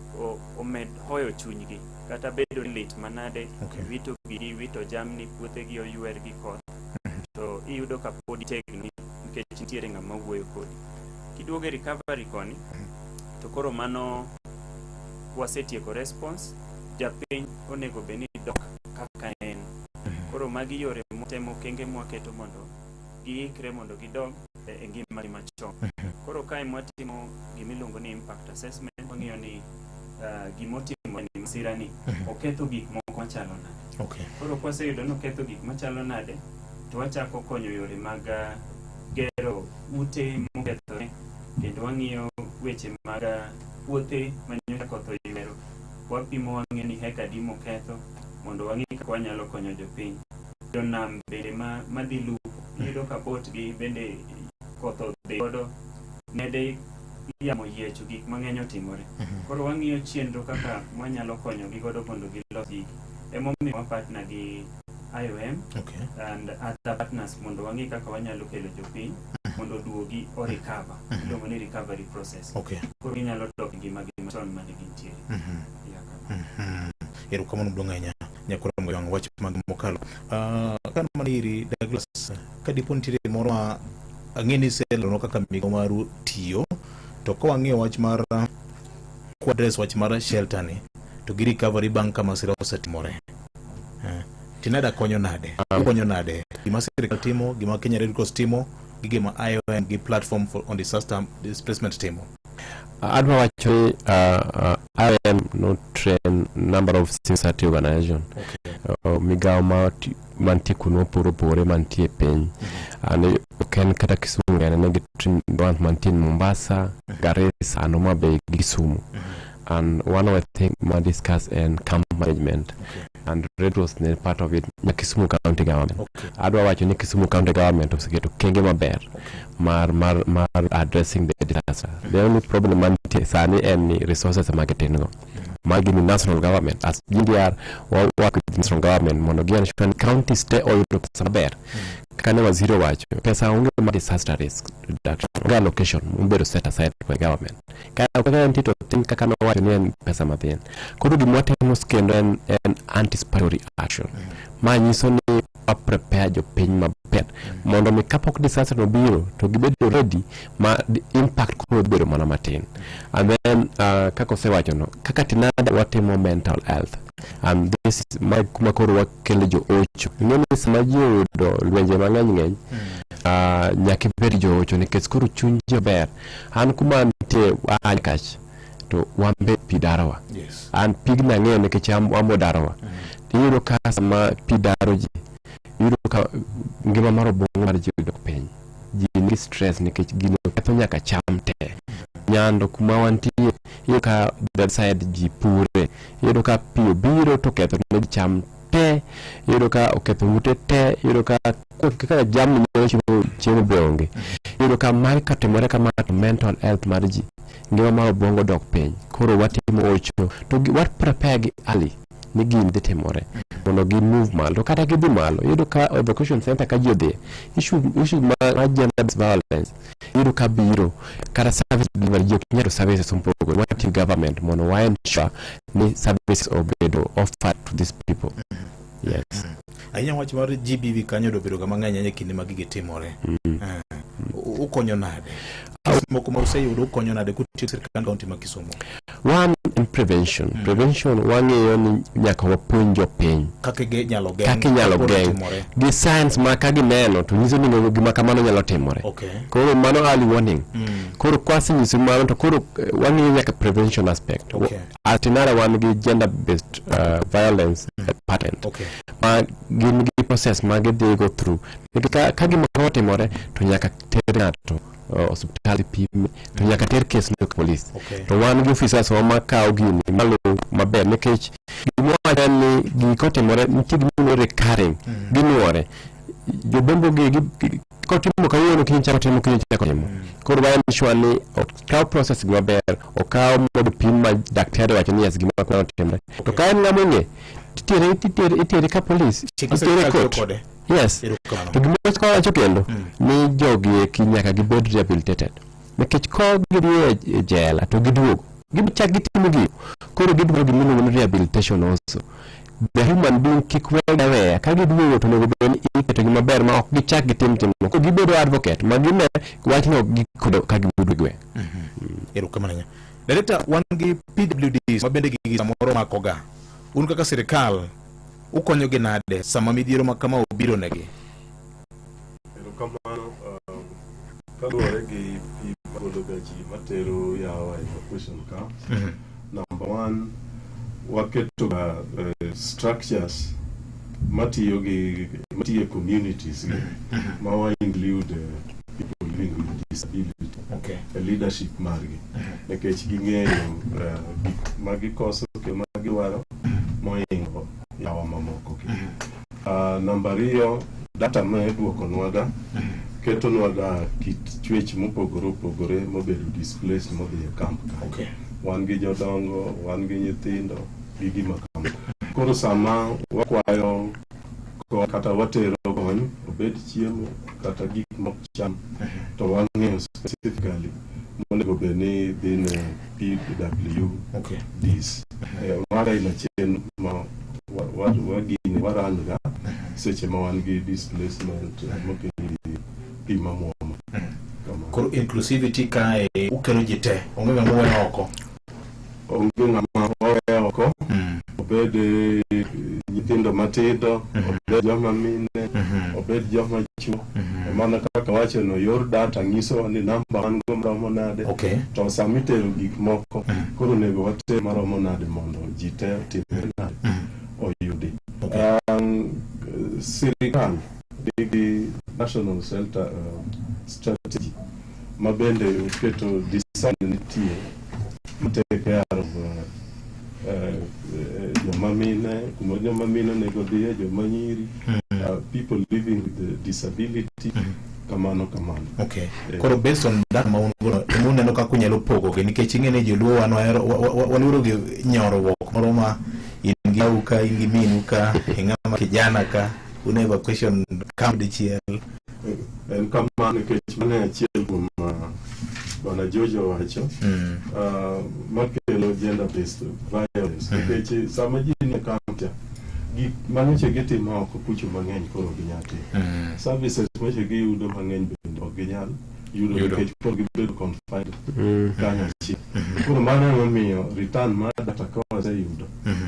omed hoyo chunygi kata bedo ni lit manade, wito gigi, wito jamni, puothegi oywer gi koth, to iyudo ka pod itegno nikech nitiere ng'ama wuoyo kodi. Kiduogo e recovery koni, to koro mano wasetieko response, japiny onego bed ni dok kaka en. Koro magi yore mwatemo, okenge mwaketo mondo giikre mondo gidog e ngimagi machon. Koro kae mwatimo gimiluongo ni impact assessment, wang'iyo ni gimotimore ni masira ni oketho gik moko machalo nade. Koro kwaseyudo ni oketho gik machalo nade, to wachako konyo yore mag gero ute mokethore, kendo wang'iyo weche mag puothe manyocha koth oywero, wapimo wang'iyo ni heka adi moketho mondo wang'i kaka wanyalo konyo jopiny. Jonam bende madhi lupo, iyudo ka boat gi bende koth odhi godo, nede yamo yiecho, gik mang'eny otimore. Koro wang'iyo chenro kaka wanyalo konyogi godo mondo gilos gigi. Emomiyo wa partner gi IOM and other partners mondo wang'i kaka wanyalo kelo jopiny mondo oduogi o recover. Iluongo ni recovery process. Koro ginyalo dok e ngimagi machon mane gintiere. Yeah, kamano. Erokamano maduong' ahinya nyakwar Mojwang' wach mag mokalo. Kan mana iri Douglas, ka dipo nitiere moro ma ang'e ni iselerona kaka migawo maru tiyo, to ka wang'iyo wach mar kwa address wach mar shelter ni to gi recovery bang' ka masira osetimore. Tinada konyo nade? Konyo nade? Gima sirikal timo, gima Kenya Red Cross timo, gi gima IOM gi platform for on disaster displacement timo. Adwa wacho ni IOM no train number of civil society organization. Migawo ma mantie kuonde mopogore opogore mantie e piny. And ok en kata Kisumu kende, ne gi train ones mantie Mombasa, Garissa and Homa Bay gi Kisumu. And one of the thing ma discuss en camp management. And Red Cross ne part of it na Kisumu County Government. Adwa wacho ni Kisumu County Government oseketo kenge maber mar addressing the disaster. The only problem mantie sani en ni resources ma gitin go. Magi ni national government as GDR wa work with national government mondo gi ensure ni counties te oyudo pesa maber. Kaka ne waziri owacho, pesa onge mar disaster risk reduction, onge allocation mobedo set aside by government. Kaka nitie to tin kaka nowacho ni en pesa mathin. Koro gima watimo kendo en anticipatory action. Ma nyiso ni wa prepare jopiny maber mondo mi kapok disaster no biro to gibedo ready ma impact koro bedo mana matin. And then kaka osewacho no, kaka Tinada watimo mental health. And this is ma kuma koro wakelo jo ocho. Ing'e ni sama ji oyudo lwenje mang'eny ng'eny, nyaka ibed jo ocho nikech koro chuny ji ber. An kuma antie an kach to wan be pi darowa. An pigni ang'eyo nikech amo darowa. Iyudo ka sama pi daro ji, iyudo ka ngima mar obwongo mar ji odok piny. Ji nigi stress nikech gino ketho nyaka cham te. Nyando kuma wantie iyudo ka the side ji pure, iyudo ka pi obiro to oketho ne ji cham te, iyudo ka oketho ute te, iyudo ka kaka jamni nyalo chiemo chiemo be onge. Iyudo ka magi kotimore kama to mental health mar ji ngima mar obwongo dok piny. Koro watimo ocho to wa prepare gi early ni gini dhi timore mondo gi move malo. To kata gidhi malo, iyudo ka evacuation center ka ji odhiye, issue issue mar gender based violence iyudo ka biro kata service delivery ji ok nyal yudo services mopogore. Watiyo gi government mondo wa ensure ni services obedo offered to these people. Yes. Ahinya wach mar GBV kanyo obedo ga mang'eny ahinya e kinde ma gigi timore. Ukonyo nade? Kes moko ma useyudo ukonyo nade kutiyo gi sirkand kaunti ma Kisumu? One en prevention. Prevention wang'iyo ni nyaka wapuonj jopiny Kaka inyalo geng' kaka inyalo kapod geng' otimore. gi signs ma ka gineno to nyiso ni gima kamano nyalo timore. Okay. Koro mano early warning. Koro kwasenyiso mano to koro wang'iyo nyaka prevention aspect. Okay. Atinara wan gi gender based violence department. Okay. Ma gin gi process ma gidhi go through. Nikech ka gima kama otimore to nyaka ter ng'ato osiptal pime to nyaka ter kes ne polis. Okay. To wan gi officers wa makawo gini malo maber nikech gima wacho en ni gigi kotimore nitie gima iluongo ni recurring ginuore. Jobombo gi kotimo kawuono kiny chako timo kiny chako timo. Koro wa ensure ni okaw process gi maber, okaw mondo pim ma daktari owacho ni yes gima kamano otimore. To ka en ng'ama ong'e, titere titere itere ka polis, Chik itere sirkal tiyo court. kode. Yes. Erokamano. To gima wacho kendo ni jogi eki nyaka gibed rehabilitated. Nikech ko gidhi e jela to giduogo, gichak gitimo gigo. Koro gidwaro gima iluongo ni rehabilitation also. The human being kik wegi aweya. Ka giduogo to onego bed ni iketogi maber ma ok gichak gitim timno. Koro gibedo advocate ma gine wachno gikodo ka giduogo e gweng'. Erokamano ahinya. Director, wan gi PWDs ma bende gigi samoro makoga. Un kaka sirkal ukonyogi nade sama midhiero ma kama obiro negi? Erokamano. Kaluwore gi pi magolo ga ji matero yawa e evacuation camps. Number one, waketo ga structures matiyo gi matiyo e communities gi ma wa include people living with disability e leadership margi nikech ging'eyo gik ma gikoso kendo ma gidwaro mohingo yawa mamoko gi. Namba ariyo, data ma iduokonwaga ketonwaga kit chwech mopogore opogore mobedo displaced modhi e camp ka. Wan gi jodongo, wan gi nyithindo gi gima kama. Koro sama wakwayo kony kata watero kony, obed chiemo kata gik mok cham, to wang'eyo specifically monego bed ni dhi ne PWDs. Mago aina chien ma wagine waran ga seche ma wan gi displacement mokel gi pi mamuomo. Kamano. Koro inclusivity kae ukelo ji te, onge ng'ama uweyo oko. Onge ng'ama waweyo oko, obed nyithindo matindo, obed joma mine, obed joma chuo. Mana kaka wacho no, yor data nyisowa ni namba wan go maromo nade. To sama itero gik moko, koro onego water maromo nade mondo ji te otimre nade, oyudi. Sirikal nigi National Shelter Strategy ma bende oketo design nitie ma take care of joma mine, kuma joma mine onego dhiye, joma nyiri, people living with the disability, kamano kamano. Koro based on data ma un godo, ema uneno kaka unyalo pogogi nikech ing'e ni joluo wan wahero waluoro gi nyoruok moro ma in gi au ka, in gi minu ka, ing'ama kijana ka, une evacuation camp dichiel. En kamano nikech mano e achiel kuom Bwana George owacho makelo gender based violence nikech sama ji nie camp cha gik manyocha gitimo oko kucho mang'eny koro ok ginyal timo. Services manyocha giyudo mang'eny bende ok ginyal yudo nikech koro gibedo confined kanyo achiel. Koro mano emomiyo return mar data ka waseyudo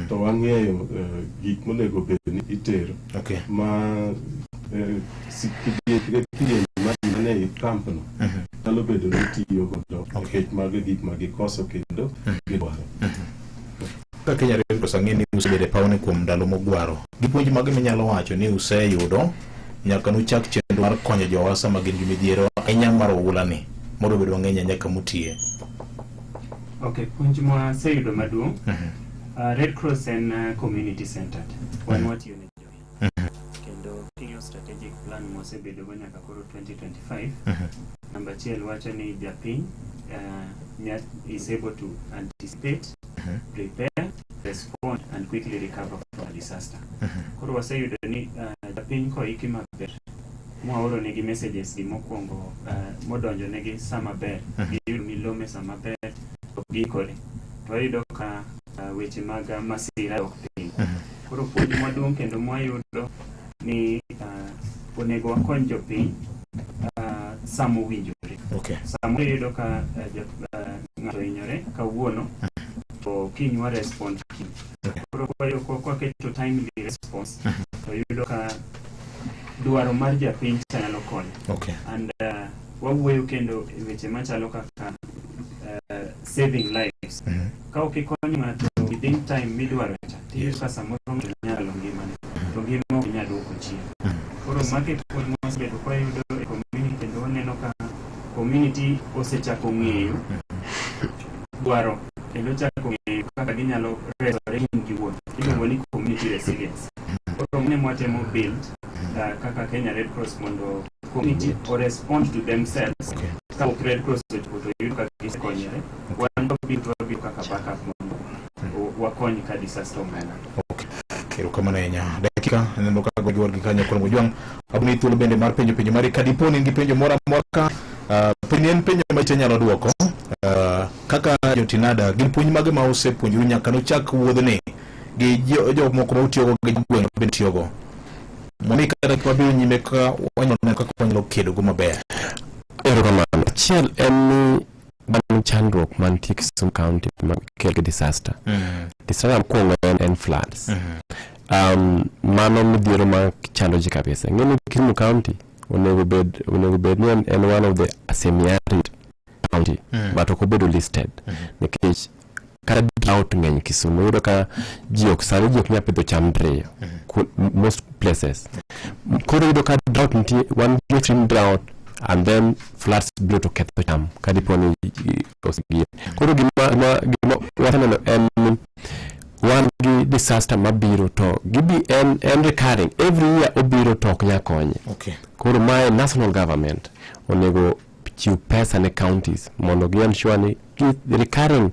to wang'eyo gik monego bed ni itero ma kidieny ka kidieny mar ji mane e camp no nyalo bedo ni tiyo godo nikech mago e gik ma gikoso kendo gidwaro. Kaka Kenya Red Cross ang'e ni usebedo e pawni kuom ndalo mogwaro. Gi puonj mage minyalo wacho ni useyudo nyaka nuchak chenro mar konyo jowa sama gin gi midhiero ahinya mar oula ni mondo obed mang'eny ahinya kamutiye. Okay, puonj mwaseyudo maduong'. Red Cross en community centered. Wan watiyo ne jopiny. Kendo king'iyo strategic plan mwasebedogo nyaka koro 2025, namba achiel wacho ni japiny is able to anticipate, prepare, respond and quickly recover from a disaster. Koro waseyudo ni japiny koiki maber mwaoro negi messages gi mokwongo modonjo negi sama ber, giyudo milome sama ber to giikore, to wayudo ka weche mag masira dok piny. Koro puonj maduong' kendo mwayudo ni onego wakony jopiny sama owinjore. Samoro iyudo ka ng'ato ohinyore kawuono to kiny wa respond kiny. Koro kwayo kwaketo timely response to yudo ka dwaro mar japiny cha nyalo konyo. And wawuoyo kendo e weche machalo kaka saving lives. Ka ok ikonyo ng'ato within time midwaro cha, tiyudo ka samoro ng'ato nyalo ngimane, to ngima ok nyal duoko chien. Koro mago e puonj mwasebedo kwayudo e community kendo waneno ka community osechako ng'eyo dwaro kendo chako ng'eyo kaka ginyalo resore gin giwuon. Iluongo ni community resilience. Koro mano ema watemo build kaka Kenya Red Cross mondo community o respond to themselves. Ka ok Red Cross ochopo to yudo ka gisekonyore, wan wabiro to wabiro kaka backup mondo wakony ka disaster omena. Erokamano ahinya. Dakika aneno ka gojwar gi kanyo koro Mojwang'. Aboni thuolo bende mar penjo penjo mari ka dipo ni in gi penjo moro amora ka penjo en penjo ma nyalo duoko. Kaka jotinada gin puonj mage ma usepuonjoru nyaka nochak wuodhni gi jok moko ma utiyogo gi gweng' bende tiyogo. Mondo kata wabiro nyime ka wanyalo neno kaka wanyalo kedogo maber. Erokamano. Achiel en ni bang' chandruok mantie Kisumu County ma kel gi disaster. Disaster mokwongo en floods. Mano midhiero ma chando ji kabisa. Ing'e ni Kisumu County onego bed ni en one of the semi-arid county but ok obedo listed nikech kata drought ng'eny Kisumu. Iyudo ka ji ok sani ji ok nyal pidho cham diriyo most places. Koro iyudo ka drought nitie, wan gi extreme drought and then floods biro to ketho cham ka dipo ni osegir. Koro gima waseneno en ni wan gi disaster mabiro to gibi en recurring every year, obiro to ok nyal konye. Koro mae national government onego chiw pesa ne counties mondo gi ensure ni recurring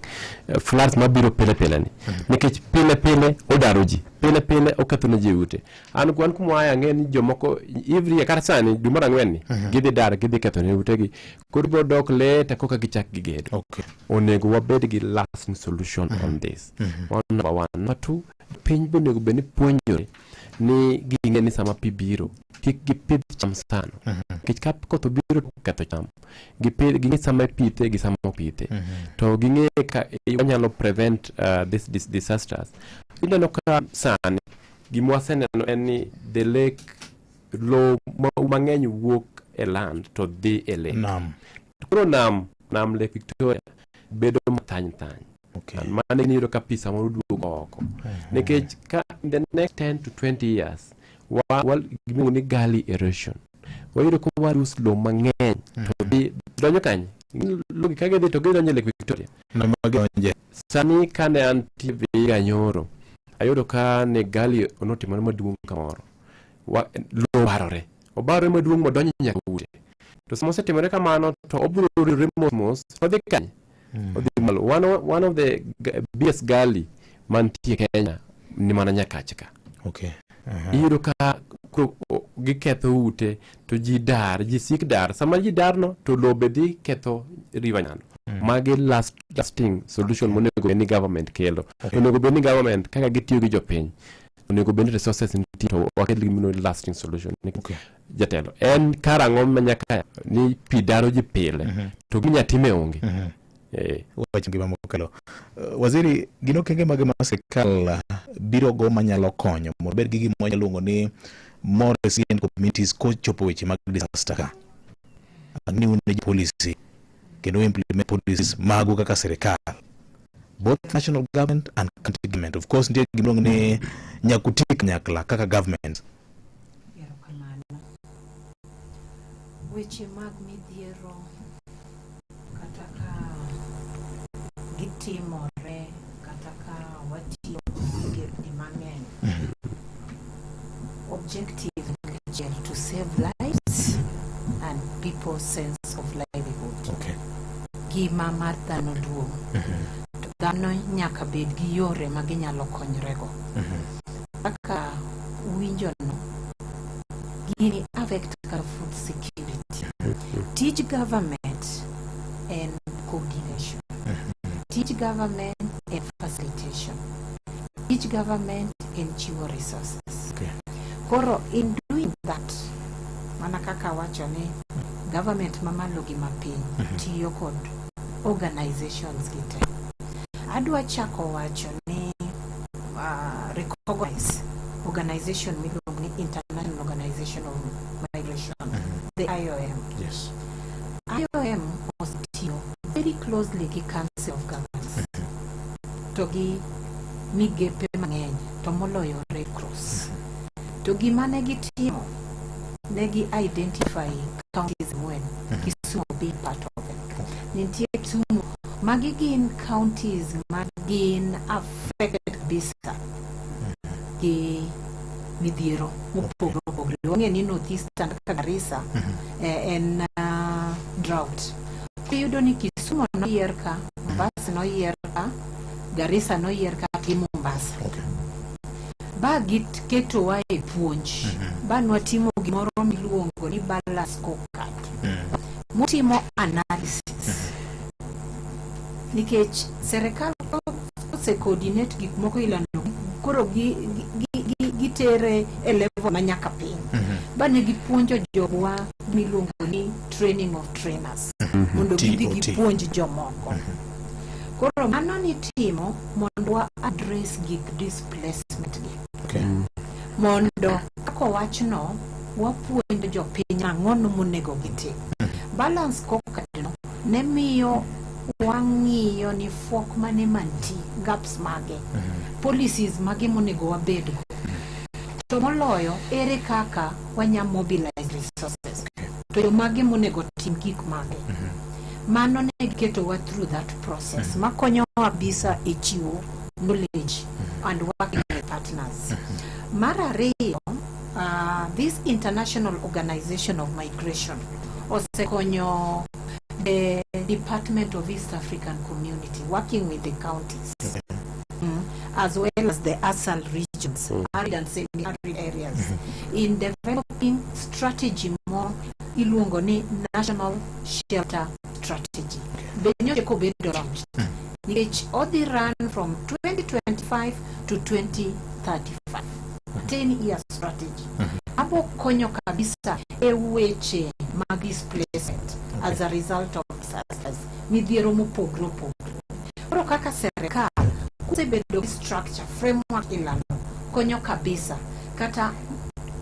floods mabiro pile pile ni, nikech pile pile odaro ji, pile pile oketho ne ji ute. An wan kuma aya ang'e ni jomoko every year kata sani dwe mar ang'wen ni gidhi dar, gidhi ketho ne utegi, koro biro dok later koka gichak gigedo. Onego wabed gi lasting solution on this. One, number one. Number two, piny be onego bed ni puonjore ni ging'e ni sama pi biro kik gipidh cham sano, nikech ka koth obiro to ketho cham. Gipidh, ging'e sama ipithe gi sama ok pithe, to ging'e ka wanyalo prevent this disasters. Ineno ka sani gima waseneno en ni the lake lowo mang'eny wuok e land to dhi e lake. Nam. Koro nam Lake Victoria bedo mathany thany. And mano iyudo ka pi samoro duogo oko nikech ka in the next 10 to 20 years wa gimiluongo ni gully erosion, wayudo ka wa lose lowo mang'eny to dhi donjo kanye? Logi ka gidhi to gidonjo e Lake Victoria. Nam magidonje. Sani kane antie Vihiga nyoro, ayudo ka ne gully notimore maduong' kamoro. Lowo barore, obarore maduong' modonjo nyaka ute. To sama osetimore kamano to obiro ridore mos mos, odhi kanye? Odhi malo. One of the biggest gully mantie Kenya ni mana Nyakach ka. Iyudo ka koro giketho ute to ji dar, ji sik dar. Sama ji dar no to lowo be dhi ketho river nyando. Magi lasting solution monego bed ni government kelo. Onego bed ni government kaka gitiyo gi jopiny, onego bed ni resources nitie to wakel gimiluongo ni lasting solution. Jatelo, en karang'o ma nyaka ni pi daro ji pile to giminya time onge? Wach ngima mokalo. Waziri, gin okenge mage ma sirkal biro go manyalo konyo mondo obed gi gima wanyalo luongo ni more resilient communities kochopo weche mag disaster ka? Ang'e ni un e policy kendo implement policies magu kaka sirkal, both national government and county government. Of course, nitie gima iluongo ni nyakuti kanyakla kaka government. Erokamano. Weche mag midhiero kata ka gitimore kata ka watiyo gi migepe mang'eny, objective en achiel, to save lives and people's sense of livelihood. Ngima mar dhano duong'. To dhano nyaka bed gi yore ma ginyalo konyrego. Kaka uwinjo no, gini affect kata food security. Tij government en coordination. Tij government en facilitation. Tij government en chiwo resources. Koro in doing that, mana kaka awacho ni government mamalo gi mapiny tiyo kod organizations gi te. Adwa chako wacho ni recognize organization miluongo ni International Organization of Migration, the IOM. IOM osetiyo very closely gi Council of Governors to gi migepe mang'eny to moloyo Red Cross. To gima ne gitimo, ne gi identify counties ang'wen, Kisumu being part of them. Nitie Kisumu, magi gin counties ma gin affected kabisa gi midhiero mopogore opogore. Wang'e ni North Eastern kaka Garissa en drought. Iyudo ni Kisumu noyier ka, Mombasa noyier ka, Garissa noyier ka gi Mombasa. Ba giketowa e puonj. Ba nwatimo gimoro miluongo ni balance scorecard. Motimo analysis. Nikech serikal ose coordinate gik moko ilando koro gitere e level manyaka piny. Ba ne gipuonjo jogwa miluongo ni training of trainers mondo gidhi TOT. gipuonj jomoko. Koro mano nitimo mondo wa address gik displacement gi. Mondo kaka wachno wapuonjo jopiny ang'ono monego gitim. Balance scorecard no ne miyo wang'iyo ni fuok mane mantie, gaps mage, policies mage monego wabedgo. To moloyo, ere kaka wanya mobilize resources. To jomage monego tim gik mage. Mano ne giketowa through that process makonyowa kabisa e chiwo knowledge and working with partners. Mar ariyo, this International Organization of Migration osekonyo the Department of East African Community working with the counties as well as the ASAL regions, arid and semi-arid areas, in developing strategy mo iluongo ni National Shelter Strategy. Be nyocha kobedo launched. Nikech odhi run from 2025 to 2035. 10 year strategy. Abo konyo kabisa e weche mag displacement as a result of disasters. Midhiero mopogre opogre. Koro kaka serikal kosebedo gi structure framework ilando konyo kabisa kata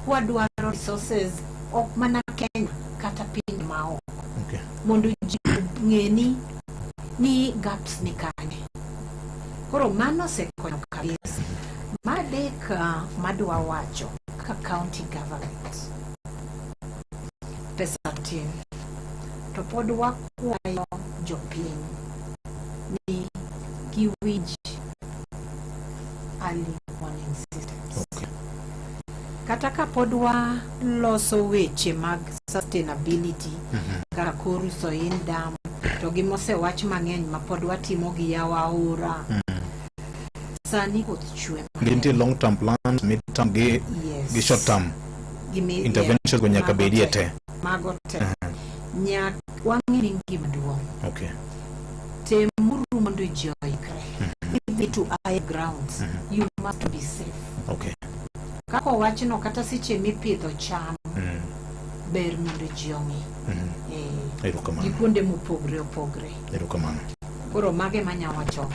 kwadwaro resources ok mana Kenya kata piny maoko mondo ji ong'e ni gaps ni kanye. Koro mano osekonyo kabisa. Mar adek madwa wacho kaka county government pesa tin to pod wakwayo jopiny ni giwinj early warning systems. Kata ka pod waloso weche mag sustainability kaka Koru Soin Dam to gi mosewach mang'eny ma pod watimo gi yawo aora sani koth chwe. Nitie long term plans, mid term gi, gi short term interventions go nyaka Mago bedie te. te. Mago te nyak wang'e ni ngima duong'. Temuru mondo ji oikre. Idhi to high grounds, you must be safe. Kaka owachno kata seche mipidho cham ber mondo ji ong'i Erokamano. gi kuonde mopogre opogre. Erokamano. Koro mage manya wacho.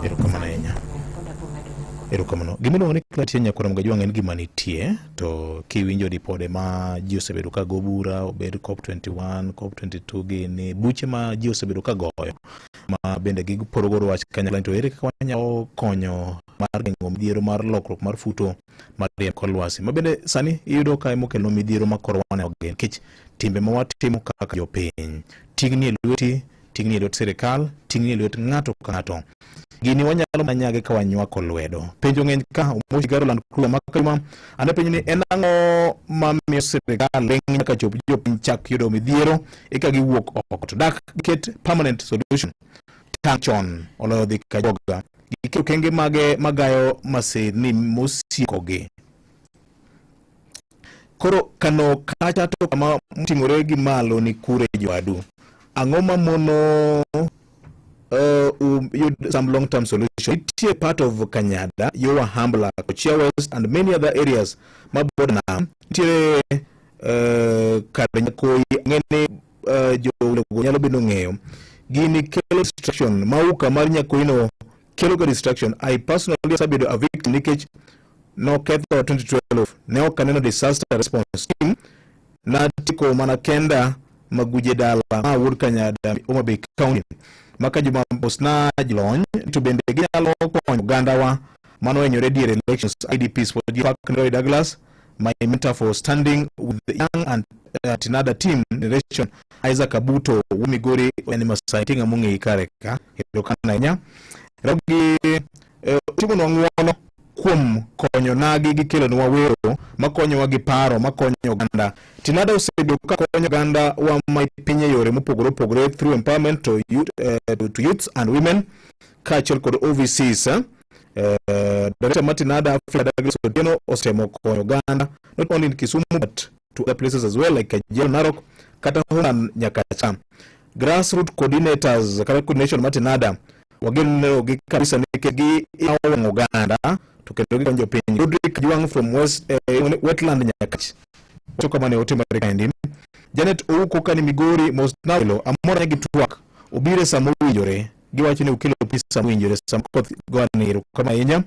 Erokamano ahinya. Pod abo medo moko. Erokamano. Gimiluongo ni climate change nyakwar Mgajwang' en gima nitie to kiwinjo ripode ma ji osebedo ka go bura obed COP21, COP22 gini buche ma ji osebedo ka goyo ma bende giporo godo wach kanyakla to ere kaka wanyalo konyo. mar geng'o midhiero mar lokruok mar futo mar riemb kor lwasi ma bende sani iyudo ka emokelo midhiero ma koro waneno gi nikech timbe ma watimo kaka jopiny. Ting'ni e lweti, ting'ni e lwet sirikal, ting'ni e lwet ng'ato ka ng'ato. Gini wanyalo mana nyage ka wanywako lwedo. Penjo ng'eny ka Omoshi Garo Land Cruiser ma Kajuma ane penjo ni en ang'o mamiyo sirikal ling' nyaka chop jopiny chak yudo midhiero eka giwuok oko to dak giket permanent solution tang' chon oloyo dhi ka joga giket okenge mage magayo masirni mosiekogi. Koro kano kacha to kama moting'ore gi malo ni kure joadu. Ang'o ma mono yud some long term solution? Nitie part of Kanyada, Yowa Hambla, Kochia West and many other areas ma border nam. Nitiere kar Nyakoi ang'e ni jowego nyalo bedo ng'eyo. Gini kelo distraction. Mauka mar Nyakoi no kelo ga distraction. I personally asebedo a victim nikech noketho 2012 ne ok aneno disaster response team natiko mana kenda maguje dala ma wuod Kanyada Homa Bay County maka juma mosna jolony to bende ginyalo konyo ogandawa manohinyore diere elections IDPs for Park Roy Douglas my mentor for standing with the young and Tinada team generation Isaac Abuto Migori en Masai tinga mong'eyi kare ka erokamano ahinya Ramogi timonwa ng'uono kuom konyo nagi gi kelonwa wero makonyowa gi paro makonyo oganda. Tinada osebedo ka konyo oganda wa ma piny e yore mopogore opogore through empowerment to, youth, to youths and women kaachiel kod OVCs. Director mar Tinada Africa Douglas Otieno osetemo konyo oganda not only in Kisumu but to other places as well like Kajiado, Narok kata Homan Nyakacha. Grassroot coordinators kata coordination mar Tinada wageno gi kabisa nikech gi yawo wang' oganda to kendo gikonyo jopiny. Rodrick Juang from West Wetland Nyakach wacho kama ne ote mare kaendi. Janet Ouko kani Migori mos nawelo amor gi twak obire sama owinjore giwacho ni ukelo pi sama owinjore sama koth gone erokamano ahinya.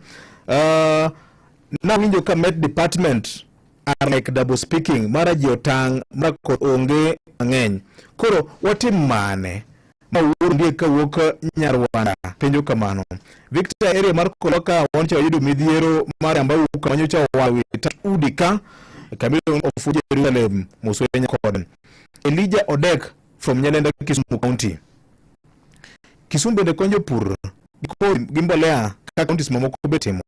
Nawinjo ka Met Department are like double speaking mara ji otang' mara koth onge mang'eny koro watim mane ma wuoro ndiek kawuok Nyarwanda penjo kamano. Victor area mar Koloka wancho wayudo midhiero mar Ambauka manyocha owalo wi tat udi ka Kamilo ofu Jerusalem Muswenya kod Elijah Odek from Nyalenda Kisumu County. Kisumu bende konyo jopur gi kodhi gi mbolea kaka counties mamoko be timo.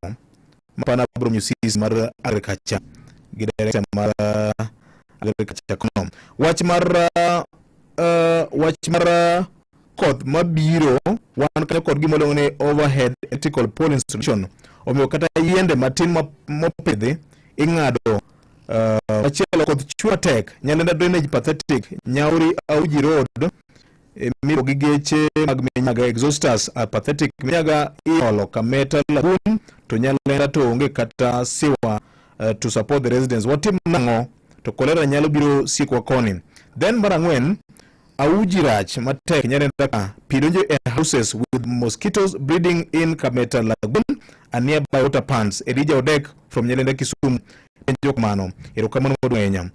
Mapana bro miyo CS mar agriculture gi director mar agriculture kono. Wach mar koth mabiro wan kanyo kod gima iluongo ni overhead electrical pole installation. Omiyo kata yiende matin mopidhi ing'ado. Machielo koth chwe matek Nyalenda drainage pathetic Nyauri Auji Road miro gi geche mag Minyaga exhausters are pathetic. Minyaga iolo Kameta Lagoon to Nyalenda to onge kata siwa to support the residents. Watim nang'o? To kolera nyalo biro siekwa koni. Then mar ang'wen, Auji rach matek Nyalenda ka pi donjo e houses with mosquitoes breeding in Kameta Lagoon and nearby water ponds. Elijah Odek from Nyalenda Kisumu penjo kamano. Erokamano maduong' ahinya.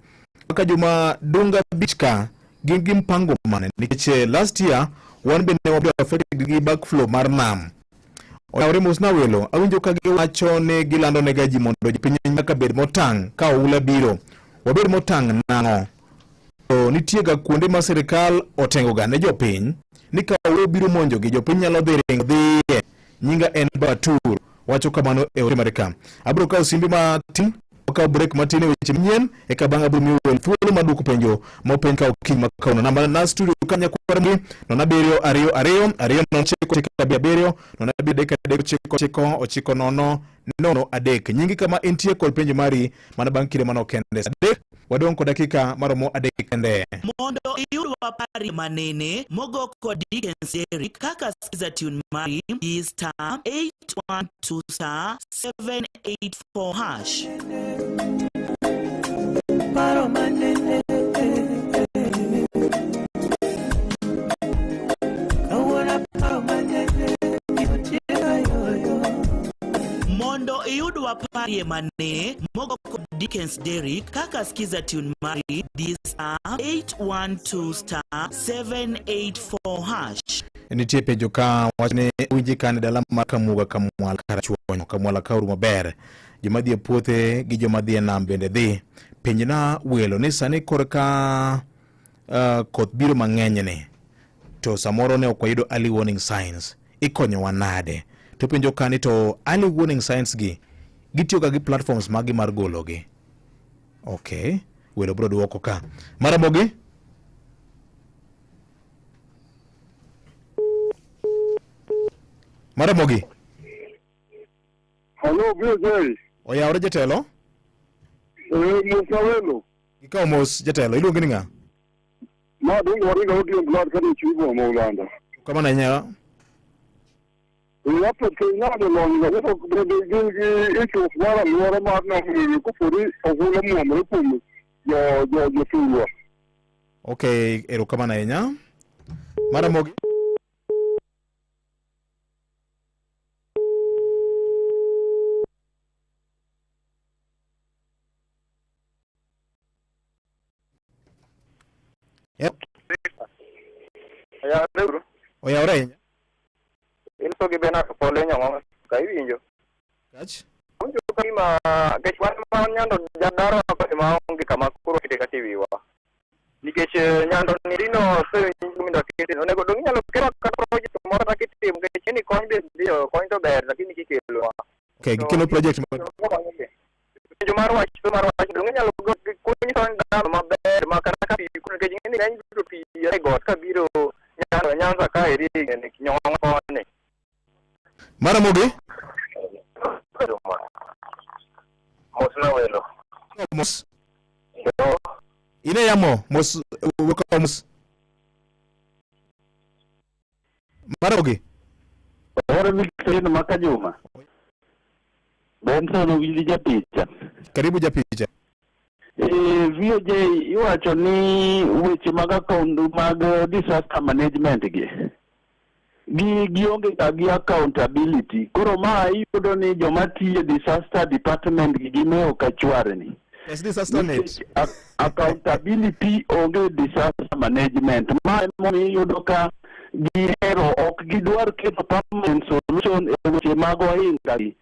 Kaka joma Dunga Beach ka gin gi mpango mane? Nikech last year wan bende ne wabedo affected gi backflow mar nam. Oyawore mos na welo, awinjo ka giwacho ni gilando ne ga ji mondo jopiny nyaka bed motang' ka oula biro. Wabed motang' nang'o? To nitie ga kuonde ma sirikal otengo ga ne jopiny ni ka oula obiro monjogi jopiny nyalo dhi ringo dhiye. Nyinga en Batur wacho kamano e ote mare ka. Abiro kawo simbe matin, wakawo break matin e weche manyien, eka bang'e abiro miyo welo thuolo mar duoko penjo ma openj ka okinyi ma kawuono. Namba na studio ka nyakwar gi 0 7 2 2 2 0 9 9 7 0 7 3 3 9 9 9 0 3. Nyingi kama intie kod penjo mari mana bang' kinde manok kende. 3 wadong' kod dakika maromo 3 kende. Mondo iyud wapari manene mogo kod Dickens Derrick kaka skiza tune mari di star 812 star 784 hash. Paro manene kawuono paro manene otieno yoyo. Mondo iyud waparie mane mogo kod Dickens Derrick kaka Skiza Tune mari di star 812 star 784 hash. Nitie penjo ka wach ni winji ka ni dala mar Kamuga Kamwala Karachuonyo Kamwala ka orumo maber. Joma dhi e puothe gi joma dhi e nam bende dhi. Penjna welo ni sani korka koth biro mang'eny ni to samoro ne ok wayudo early warning signs ikonyowa nade? To penjo ka ni to early warning signs gi gitiyoga gi platforms magi mar gologi. Okay, welo biro duoko ka. Maramogi? Maramogi? Hello, BJ. Oyawre jatelo? Mos Awelo. Ikawo mos jatelo, iluongi ni ng'a? Ma dungo waringa odiyo blood kane chiwo ma Uganda. Kamano ahinya. Yapo ke ng'ado lony go wuok bende gin gi ikruok mar alwora mar nam kopo ni ohula muomre kuom jo jo jothurwa. Okay, erokamano ahinya. Maramogi? Yep. Oyawre uru. Oyawre ahinya. Inso gi Bernard Pole Nyong'o ka iwinjo. Kach. Winjo ka gima nikech wan ma Nyando jadaro kod maonge kama koro kete kata e wiwa. Nikech Nyando ni rino osewinj mindo kete onego dong inyalo kelo kata project moro kata kitimo nikech ni kony be dhiyo kony to ber lakini kikelo. Okay, gikelo project ma Penjo mar wach to mar wach dong inyalo go kuny tony dam maber ma kata ka pi nikech ing'e ni ng'eny duto pi e got kabiro Nyando Nyanza ka eri Nyong'o koni. Maramogi? Mosna welo. Mos. Ine yamo mos wekawo mos. Maramogi? Oro Victorino Makajuma. Benson Owili japicha. Karibu japicha. VOJ iwacho ni weche mag account mag disaster management gi gionge ga gi accountability. Koro ma iyudo ni joma tiyo e disaster department gi gimewo ka chwarni. Yes, disaster net. Accountability onge disaster management. Ma emomiyo iyudo ka gihero ok gidwar keto permanent solution e weche mag ohinga gi.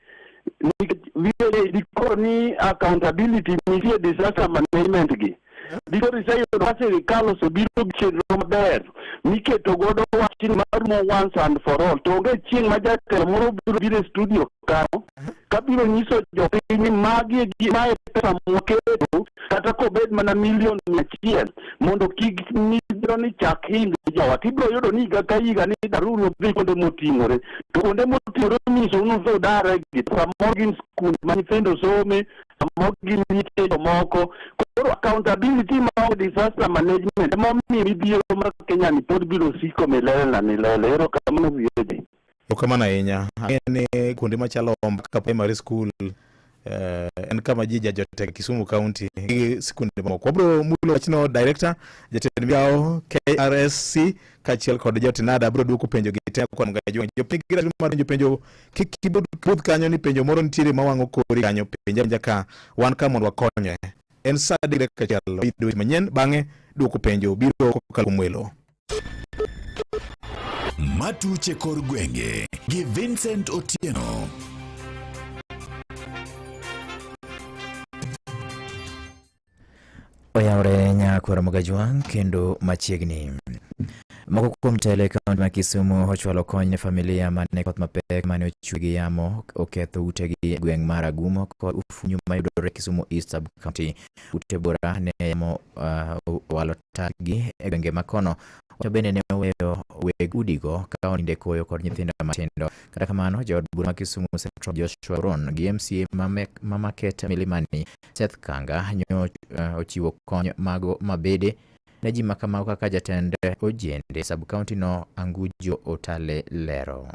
Nikech VOJ dikoro ni accountability nitie disaster management gi. Dikoro iseyudo ka sirikal osebiro gi chenro maber miketo godo wachni marumo once and for all. To onge chieng' ma jatelo moro biro biro e studio kanyo kabiro nyiso jopiny ni magi e gi mae pesa mwaketo kata kobed mana milion 100 mondo kik midhiero ni chak hing jowa tibiro yudo ni higa ka higa ni daruru dhi kuonde moting'ore to kuonde moting'ore nyiso ni udare gi samoro gin skunde ma nyithindo some samoro gin miche jomoko koro accountability ma disaster management emomiyo midhiero mar Kenya ni pod biro siko milele na milele. Erokamano VOJ. Erokamano ahinya. Ang'e ni kuonde machalo Ombaka Primary School en kama ji jajotek Kisumu County gi sikunde mamoko. Wabiro mulo wachno director, jatend migawo KRSC kaachiel kod jotinada biro duoko penjo gi te kwa mga jwang'. Jopiny gi ratiro mar penjo penjo kik ibudh kanyo ni penjo moro nitiere mawang'o kori kanyo penja penja ka wan ka mondo wakonyre. En saa 3:01 yudo weche manyien bang'e duoko penjo biro kokalo kuom welo. Matuche kor gwenge gi Vincent Otieno. Oyawre nyakwar Mogajwang' kendo machiegni. Moko kuom telo e kaunti ma Kisumu ochwalo kony ne familia mane koth mapek mane ochwe gi yamo oketho utegi e gweng' mar Agumo kod Ufunyu mayudore Kisumu East Sub County. Ute bura ne yamo owalo tagi e gwenge makono to bende ne oweyo weg udigo ka oninde koyo kod nyithindo matindo. Kata kamano, jaod bura ma Kisumu Central Joshua Oron gi MCA ma Market Milimani Seth Kanga nyo ochiwo kony mago mabede ne ji makamago kaka jatend ojende sub county no Angujo Otale lero.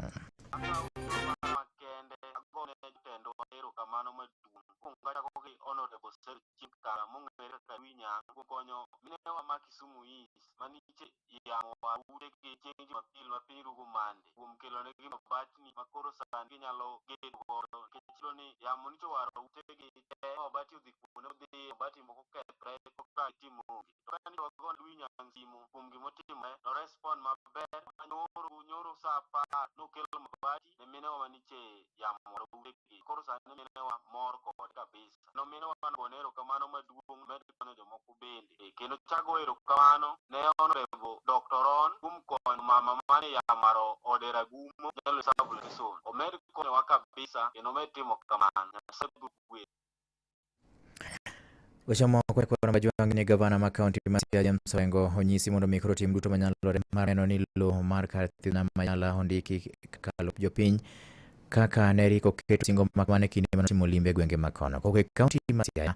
Minewa ma Kisumu East maniche yamo wa utegi chieng' Jumapil ma piny rugo mande kuom kelonegi mabatni ma koro sani ginyalo gedo godo nikech iyudo ni yamo nyocha owaro utegi te, mabati odhi kuonde modhiye, mabati moko okethre koka timo onge. To kane wago Adui Nyang' simu kuom gimotimore, no respond maber ma nyoro nyoro saa 10 nokelo mabati ne minewa maniche yamo owaro utegi. Koro sani minewa mor kode kabisa. No minewa nogone erokamano maduong' med konyo jomoko bende. Kendo chago erokamano ne Honorable Dr. Ron kuom konyo mama mane yamo owaro ode Ragumo Nyalo Sub-Location. Omed konyowa kabisa kendo omed timo kamano. Nyasaye biro gwedhi. Weche moko e kor majwang' ni gavana ma kaunti ma Siaya James Orengo onyisi mondo mi koro tim duto manyalore mar neno ni lowo mar kar thieth Manyala ondiki kaka lop jopiny kaka ne rik oketo singo makamano e kinde mane otimo limbe e gwenge ma kono. Kowuok e kaunti ma Siaya,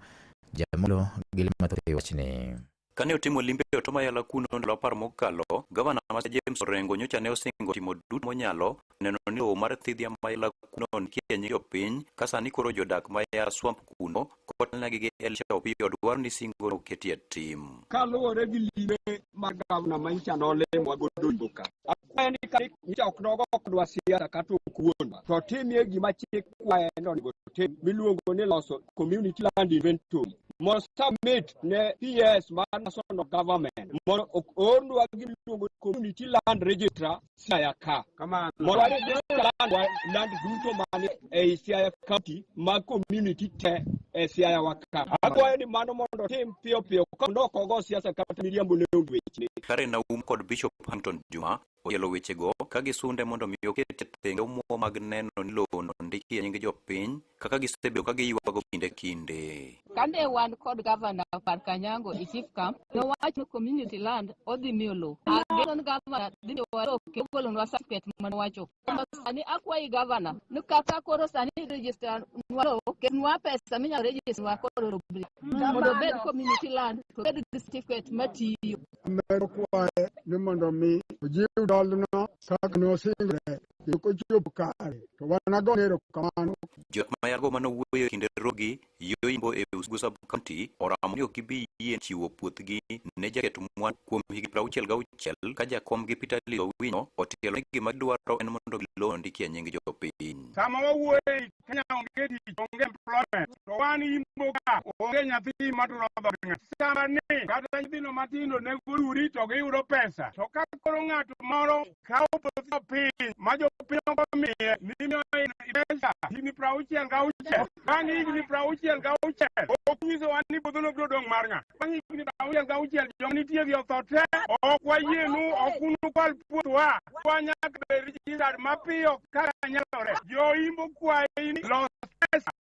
Jamolo gi lim mathoth e wachni. Kane otimo limbe e Oto Mayala kuno ndalo 10 mokalo, gavana ma James Orengo nyocha ne osingo timo duto monyalo neno ni lowo mar thidhia Mayala kuno ondiki e nying jopiny, ka sani koro jodak ma ya swamp kuno kotelnegi gi Elisha Opiyo dwaro ni singo no oketie tim. Kaluwore gi limbe mar gavana ma nyocha nolimowa godo Imbo ka, akwaye ni ka nyocha ok nogo kodwa siasa kata ok wuondwa, to otimie gima chik kwaye ni onego otim miluongo ni loso community land inventory mondo submit ne PS mar national government mondo oornwa gima iluongo ni community land registrar Siaya ka. Mondo wa register land, land duto mani ei Siaya County mag community te e Siaya wa ka. Akwayo ni mano mondo otim piyo piyo ka ok ogo siasa kata miriambo ne onge wechne. Karen Naum kod Bishop Hampton Juma ochielo wechego ka gisunde mondo mi oket tenge omuom mag neno ni lowo no ondiki e nying jopiny kaka gisebedo ka giywago kinde kinde. Kane wan kod gavana par Kanyango e chief camp, nowacho ni community land odhi miyo lowo. Ageno ni gavana dhi miyowa lowo kendo golonwa certificate manowacho. Omiyo sani akwayi gavana ni kaka koro sani register nwa lowo, ketnwa pesa minyalo register nwa kod lobni mondo obed community land to obed gi certificate matiyo. Amedo kwaye ni mondo mi ojiw dolno kaka nosingre kendo kochopo kare to wanagone erokamano. Jok ma yago manowuoyo e kinde rogi Yoimbo e Usugu sub-county oramo ni ok gibi yie chiwo puothgi ne jaket mwandu kuom higni 66 ka jakomgi Peter Liz Owino otielo ni gima gidwaro en mondo lowo ondiki e nying jopiny. Sama wawuoyo ei Kenya onge tich, onge employment, to wan Imbo ka onge nyathi maturo dhog ng'ato. Sama ni kata nyithindo matindo nego duri to giyudo pesa. To ka koro ng'at moro kawo puoth jopiny ma jopiny ok omiye nimiyo pesa higni 66 bang' higni 66 ok nyisowa ni puodhono biro dong' mar ng'a. Bang' higni 66 joma nitie gi otho te ok wayienu ok unukwal puothwa. Wa nyaka bed registered mapiyo kaka nyalore. Jo Imbo kwayi ni los pesa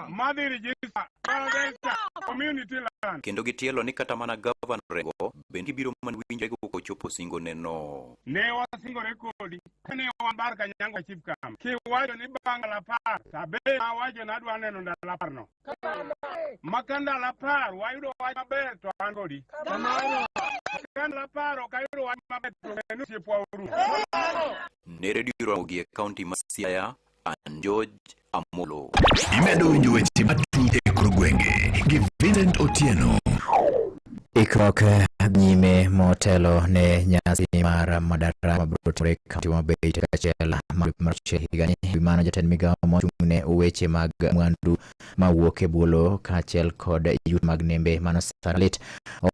madhi register register community land. Kendo gitielo ni kata mana gavana Orengo bende gibiro mana winjore go kochopo singo neno. Ne wasingore kodi kane wan bar Kanyango chief camp kiwacho ni bang' ndalo 10 tabe awacho ni adwa neno ndalo 10 no. Ma ka ndalo 10 wayudo wach maber to an kodi. Ka ndalo 10 ok ayudo wach maber to ng'e osiepwa orumo. Ne redio Ramogi e kaunti ma Siaya, an George Amolo. Imedo winjo weche matut e kor gwenge gi Vincent Otieno. Ikruok nyime motelo ne nyasi mar Madaraka mabiro timore e kaunti ma Homa Bay tarik achiel mar dwe mar auchiel higani. E wi mano, jatend migawo mochung' ne weche mag mwandu mawuok e bwo lowo kaachiel kod yuto mag nembe mano Sarah Lit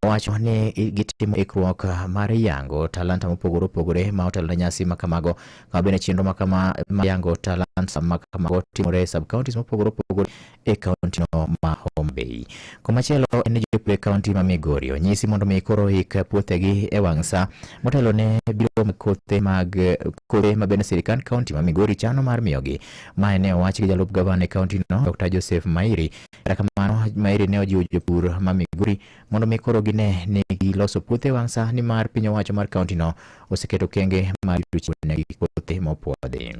owacho ni gitimo ikruok mar yango talanta mopogore opogore ma otelo ne nyasi ma kamago kama bende chenro ma kama ma yango talanta ma kamago timore e sub counties mopogore opogore e kaunti no ma Homa Bay. Komachielo en ni jopur e kaunti ma Migori onyisi mondo mi koro oik puothegi e wang' sa motelo ne biro mag kothe mag kothe ma bende sirikand kaunti ma Migori chano mar miyogi. Mae ne owach gi jalup gavana e kaunti no Dr. Joseph Mairi. Kata kamano Mairi ne ojiwo jopur ma Migori mondo mi koro gine ni giloso puothe e wang' sa nimar piny owacho mar kaunti no oseketo okenge mar yudo chiwo negi kothe mopwodhi.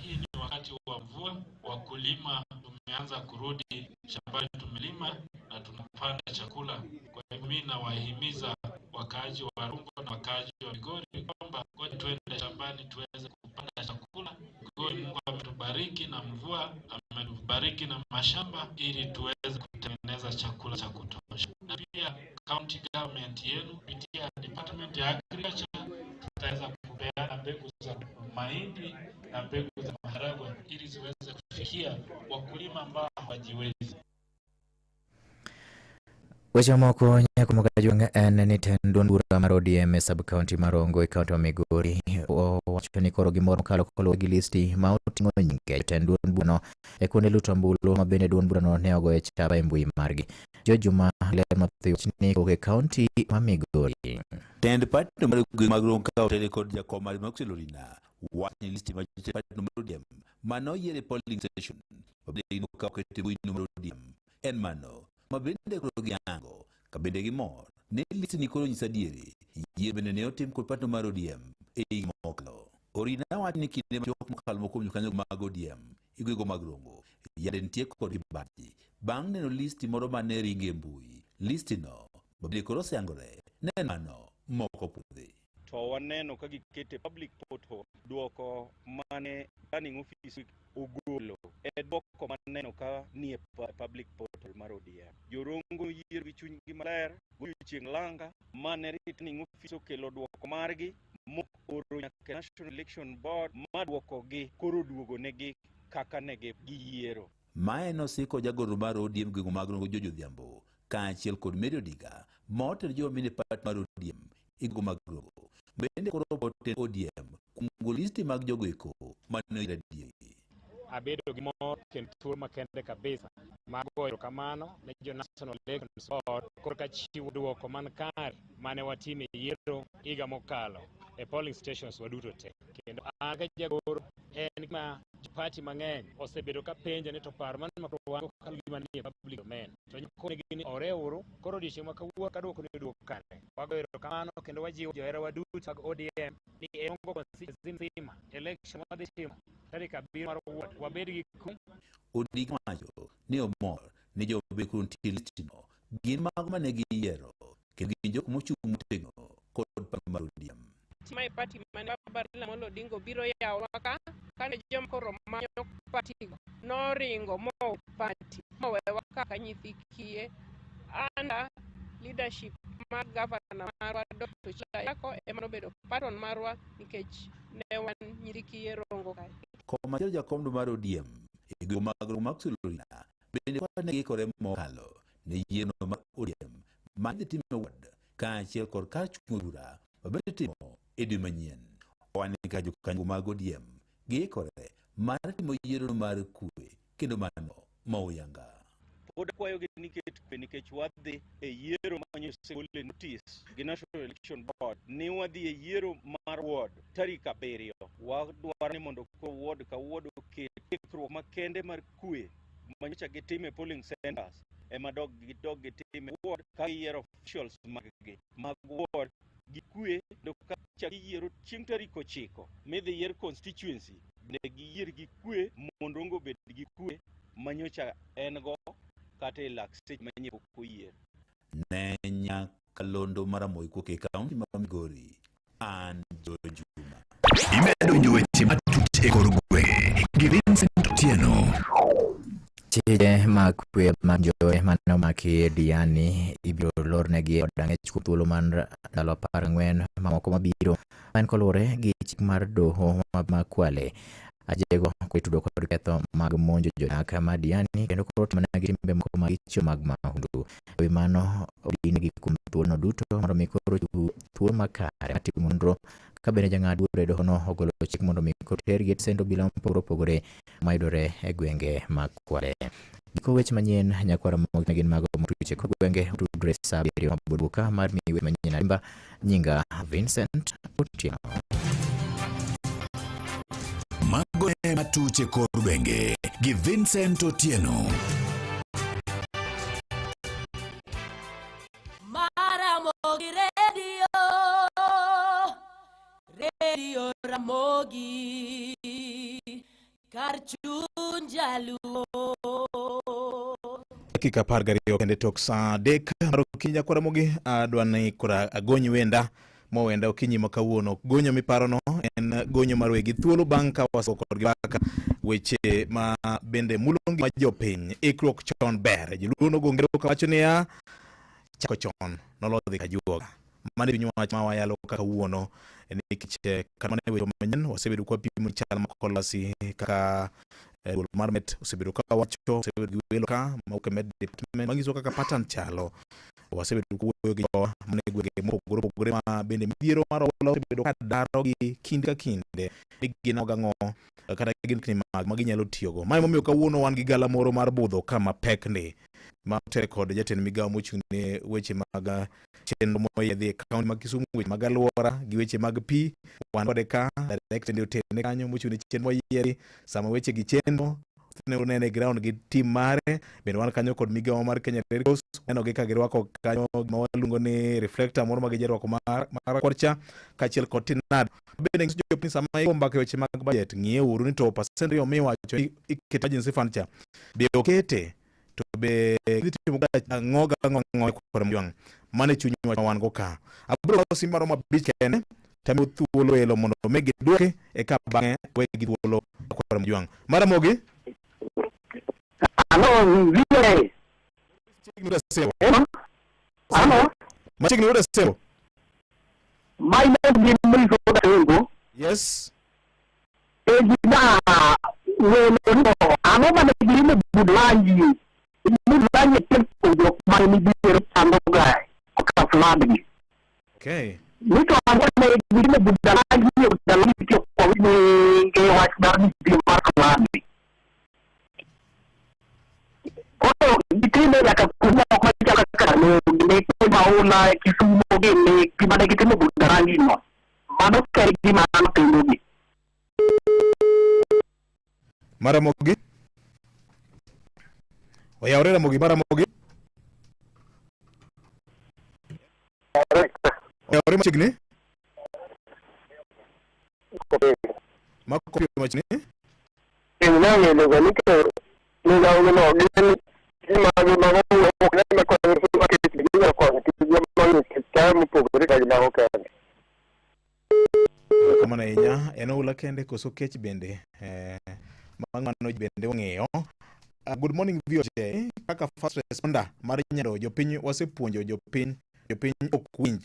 Hii ni wakati wa mvua, wakulima tumeanza kurudi shambani, tumelima na tunapanda chakula. Kwa hivyo mimi nawahimiza wakaaji wa Rongo na wakaaji wa Migori kwamba ngoja tuende shambani tuweze kupanda chakula. Migori Mungu ametubariki na mvua, ametubariki na mashamba ili tuweze kutengeneza chakula cha kutosha. Na pia county government yenu kupitia department ya agriculture Tutaweza kupeana mbegu za mahindi na mbegu za maharagwe ili ziweze kufikia wakulima ambao hawajiwezi. Weche mamoko nyako Mokajwang' en ni tend duond bura mar ODM e sub county ma Rongo e county ma Migori owacho ni koro gimor mokalo koluwore gi listi ma oting'o nyinge jotend duond burano e kuonde luto ombulu ma bende duond burano ne ogoye chapa e mbui margi. George Juma ler mathoth wachni kowuok e county ma Migori. Tend partno mar gweng' mag Rongo ka otene kod jakom mare Maxwell Orina wacho ni listi mar jotend partno mar ODM mane oyier e polling station ma bende ka oket e mbui no mar ODM en mano ma bende koro giyango ka bende gimor ni listi ni koro nyiso adieri yiero bende ne otim kod partno mar ODM e higa mokalo. Orina wacho ni kinde machuok mokalo moko kuom jokanyo mag ODM e gwenge mag Rongo yande nitie kod kibaji bang' neno listi moro mane ringo e mbui. Listi no ma bende koro oseyangore ne en mano moko puodhi. To waneno ka gikete public portal duoko mane planning office ogolo e duoko maneno ka nie public portal mar ODM. Jorongo yiero gi chunygi maler godiochieng' langa mane returning office okelo duoko margi mooro nyaka National Election Board ma duokogi koro oduogo negi kaka ne giyiero. Mae nosiko jagoro mar ODM gwenge mag Rongo George Odhiambo kaachiel kod Mary Odinga ma otelo joma mine part mar ODM e gwenge mag Rongo. Bende koro oten ODM kuom golo listi mag jogo eko mane oyier adieri. Abedo gi mor kendo thuolo makende kabisa mar goyo erokamano ne jo National Elections Board korka chiwo duoko man kare mane watimo e yiero higa mokalo e polling stations waduto te. Kendo an ka jagoro en gima party mang'eny osebedo ka penja ni to par mane ma koro wan go gima nie public domain. To nyakonegi ni oreuru koro odiochieng' ma kawuono ka duoko ni oduogo kare. Wagoyo erokamano kendo wajiwo joherawa duto mag ODM ni e Rongo constituency nzima election wadhi timo tarik 7 mar ward wabed gi kwe. Odinga wacho ni omor ni jobe koro nitie e listno gin mago mane giyiero kendo gin jok mochung' motegno kod paro mar ODM. Mae party mane Baba Raila Amolo Odinga obiro yawowa ka kane joma koro manyo party go noringo mowe party mowewa kaka nyithi kiye under leadership mar gavana marwa Dr. Ochilo Ayako ema nobedo patron marwa nikech ne wan nyithi kiye Rongo kae. Komachielo jakom mar ODM e gwenge mag Rongo Maxwell Orina bende kwa ne giikore mokalo ne yiero mar ODM ma idhi tim e ward kaachiel kod kar chung' bura ma bende timo e dwe manyien. Owacho ni ka jokanyo mag ODM giikore mar timo yiero mar kwe kendo mano ma oyanga. Pod akwayogi ni ket kwe nikech wadhi e yiero ma nyocha osegol e notice gi National Election Board ni wadhi e yiero mar ward tarik 7. Wadwaro ni mondo koro ward ka ward oket ikruok makende mar kwe ma nyocha gitimo e polling centers ema dog gidog gitim e ward ka giyiero officials mag-gi mag ward gi kwe kendo ka chak giyiero chieng' tarik 9 midhi yier constituency bende giyier gi kwe mondo Rongo obed gi kwe ma nyocha en go kata e lak seche ma pok oyier. Ne nyakalondo mar Ramogi kuok e kaunti ma Migori, an George Juma. Imedo winjo weche matut e kor gwenge gi Vincent Otieno. Tije mag kwe mag njore mane omaki Diani ibiro lornegi e od ang'ech kuom thuolo mar ndalo 14 mamoko mabiro ma en koluwore gi chik mar doho ma Kwale. Ajego itudo kod ketho mag monjo jodak ma Diani kendo koro timonegi timbe moko maricho mag mahundu. E wi mano, odinegi kuom thuolono duto mondo mi koro chiw thuolo makare mar timo nonro ka bende jang'ad bura e dohono ogolo chik mondo mi koro tergi e tesend obila mopogore opogore mayudore e gwenge mag Kwale. Giko weche manyien nyakwara mogi ne gin mago motuch e kor gwenge otudre sa 7 maboduoka mar miyi weche manyien adimba. Nyinga Vincent Otieno. Mago e matuch e kor gwenge gi Vincent Otieno. Maramogi Radio, Radio Ramogi, kar chuny jaluo. Dakika 12 kende tok saa 3 mar okinyi nyakwara Ramogi, adwa ni kora agony wenda mowenda okinyi ma kawuono. Gonyo miparono en gonyo mar wegi thuolo bang' ka wasego kodgi mbaka weche ma bende mulo ngima jopiny. Ikruok chon ber. Joluo nogo ngero kawacho niya, chako chon nolodhi kajuoga. Mano e piny wach ma wayalo kaka kawuono nikech kata mana e weche manyien wasebedo kwa pimo chal mar kor lwasi kaka duol mar Met osebedo ka wacho, osebedo gi welo ka mawuok e Met Department manyiso kaka pattern chalo. Wasebedo kuwuoyo gi jowa man e gwenge mopogore opogore ma bende midhiero mar oula osebedo ka daro gi kinde ka kinde ni gin ang'o gang'o kata gin kni mag ma ginyalo tiyogo. Ma emomiyo kawuono wan gi gala moro mar budho kama pek ndi ma otere kod jatend migawo mochung' ne weche mag chenro moyiedhi e kaunti ma Kisumu, weche mag alwora gi weche mag pi. Wan kode ka director ndi otene kanyo mochung' ne chenro moyiedhi sama weche gi chenro ne unene e ground gi team mare. Bende wan kanyo kod migawo mar Kenya Red Cross, neno gi ka girwako kanyo gima waluongo ni reflector moro ma gijarwako marakwar cha, kaachiel kod tinad. Bende nyiso jopiny sama igo mbaka e weche mag budget, ng'iye uru ni to percent ariyo miwacho ni iketo emergency fund cha, be okete to be gidhi timo ang'o gang'o ang'o e kor Mojwang'. Mano e chuny wach ma wan go ka. Abiro kawo simba maromo abich kende tamiyo thuolo welo mondo mi gidwoki eka bang'e wegi thuolo kor Mojwang'. Maramogi. Alo, vile. Machiegni wuod Asembo. Alo. Machiegni wuod Asembo. My name is Maurice Odasengo. Yes. Ejina welo no ang'o mane gitimo Budalangi? Budalangi achiel kuom jok mane midhiero chandoga kaka flood gi. Okay. Ni to ang'o ne gitimo Budalangi e Budalangi to ok gi wach mar midhiero mar flood gi. Koro gitime nyaka kumoko machalo kaka Ramogi, ne Maula, Kisumo gini gima ne gitimo Budalangi no. Mano en gima an penjogi. Maramogi. Oyawore Ramogi, Maramogi. Oyawore machiegni. Makopi machiegni. Kamano ahinya, en oula kende koso kech bende? Bang' mano bende wang'eyo. Good morning VOJ. Kaka first responder mar Nyando, jopiny wasepuonjo jopiny, jopiny ok winj.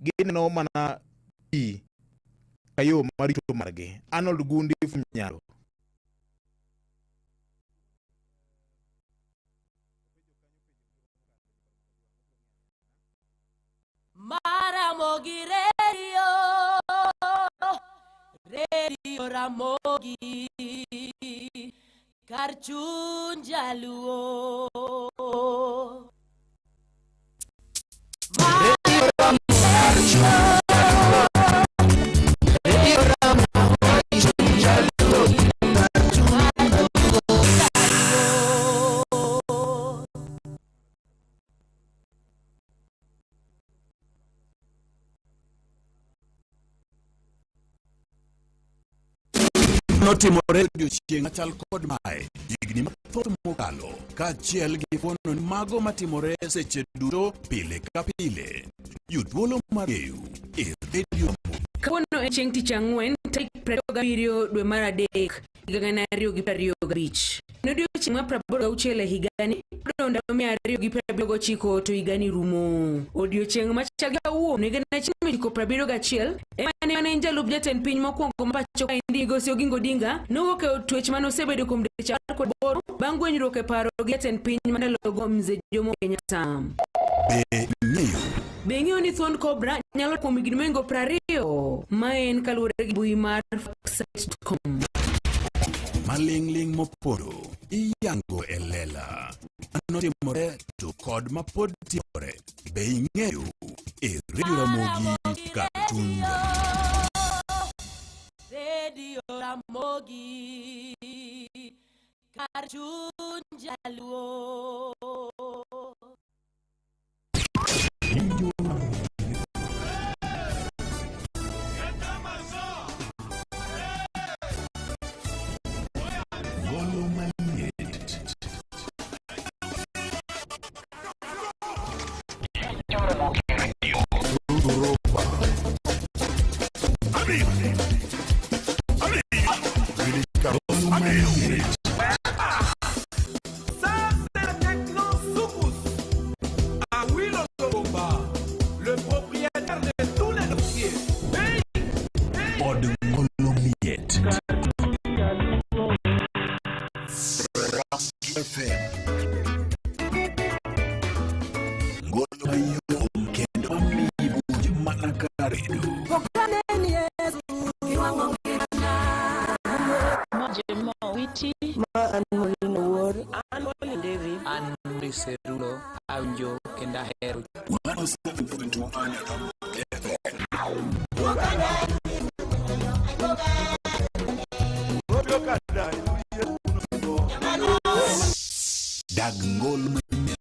Gineno mana pi ka yo mar yuto margi. Arnold Gundi from Nyando. Maramogi Radio, Radio Ramogi, kar chuny jaluo. Notimore odiochieng' machal kod mae higni mathoth mokalo, kaachiel gi fuono ni mago matimore seche duto pile ka pile. Yud thuolo mar ng'eyo e redio Ramogi. Kawuono en chieng' tich ang'wen tarik 27 dwe mar adek higa 2025. En odiochieng' mar 86 e higani, kodong' ndalo 279 to higani rumo. Odiochieng' machal gi kawuono higa 1971 ema ne mane en jalup jatend piny mokwongo ma pacho kaendi Migosi Oginga Odinga nowuok e od twech mane osebedo kuom dweche 18 bang' gwenyruok e paro gi jatend piny ma ndalogo Mzee Jomo Kenyatta. Be ing'eyo Be ing'eyo ni thuond cobra nyalo kuom higni mohingo 20? Ma en kaluwore gi mbui mar Foxsite.com. Maling'ling' mopondo iyango e lela. Mano timore to kod mapod timore. Be ing'eyo e Radio Ramogi kar chuny Jaluo. Radio Ramogi, kar chuny jaluo. Golo maliet. Golo maliet. FM. Ngolo mayom kendo mamiyi puonj mana ka redio. Ma Jemima Owiti. Ma an Maureen Owuor. An Pauline David. An Maurice Cerulo, awinjo kendo ahero 107.1 FM. Dag ngol manyien.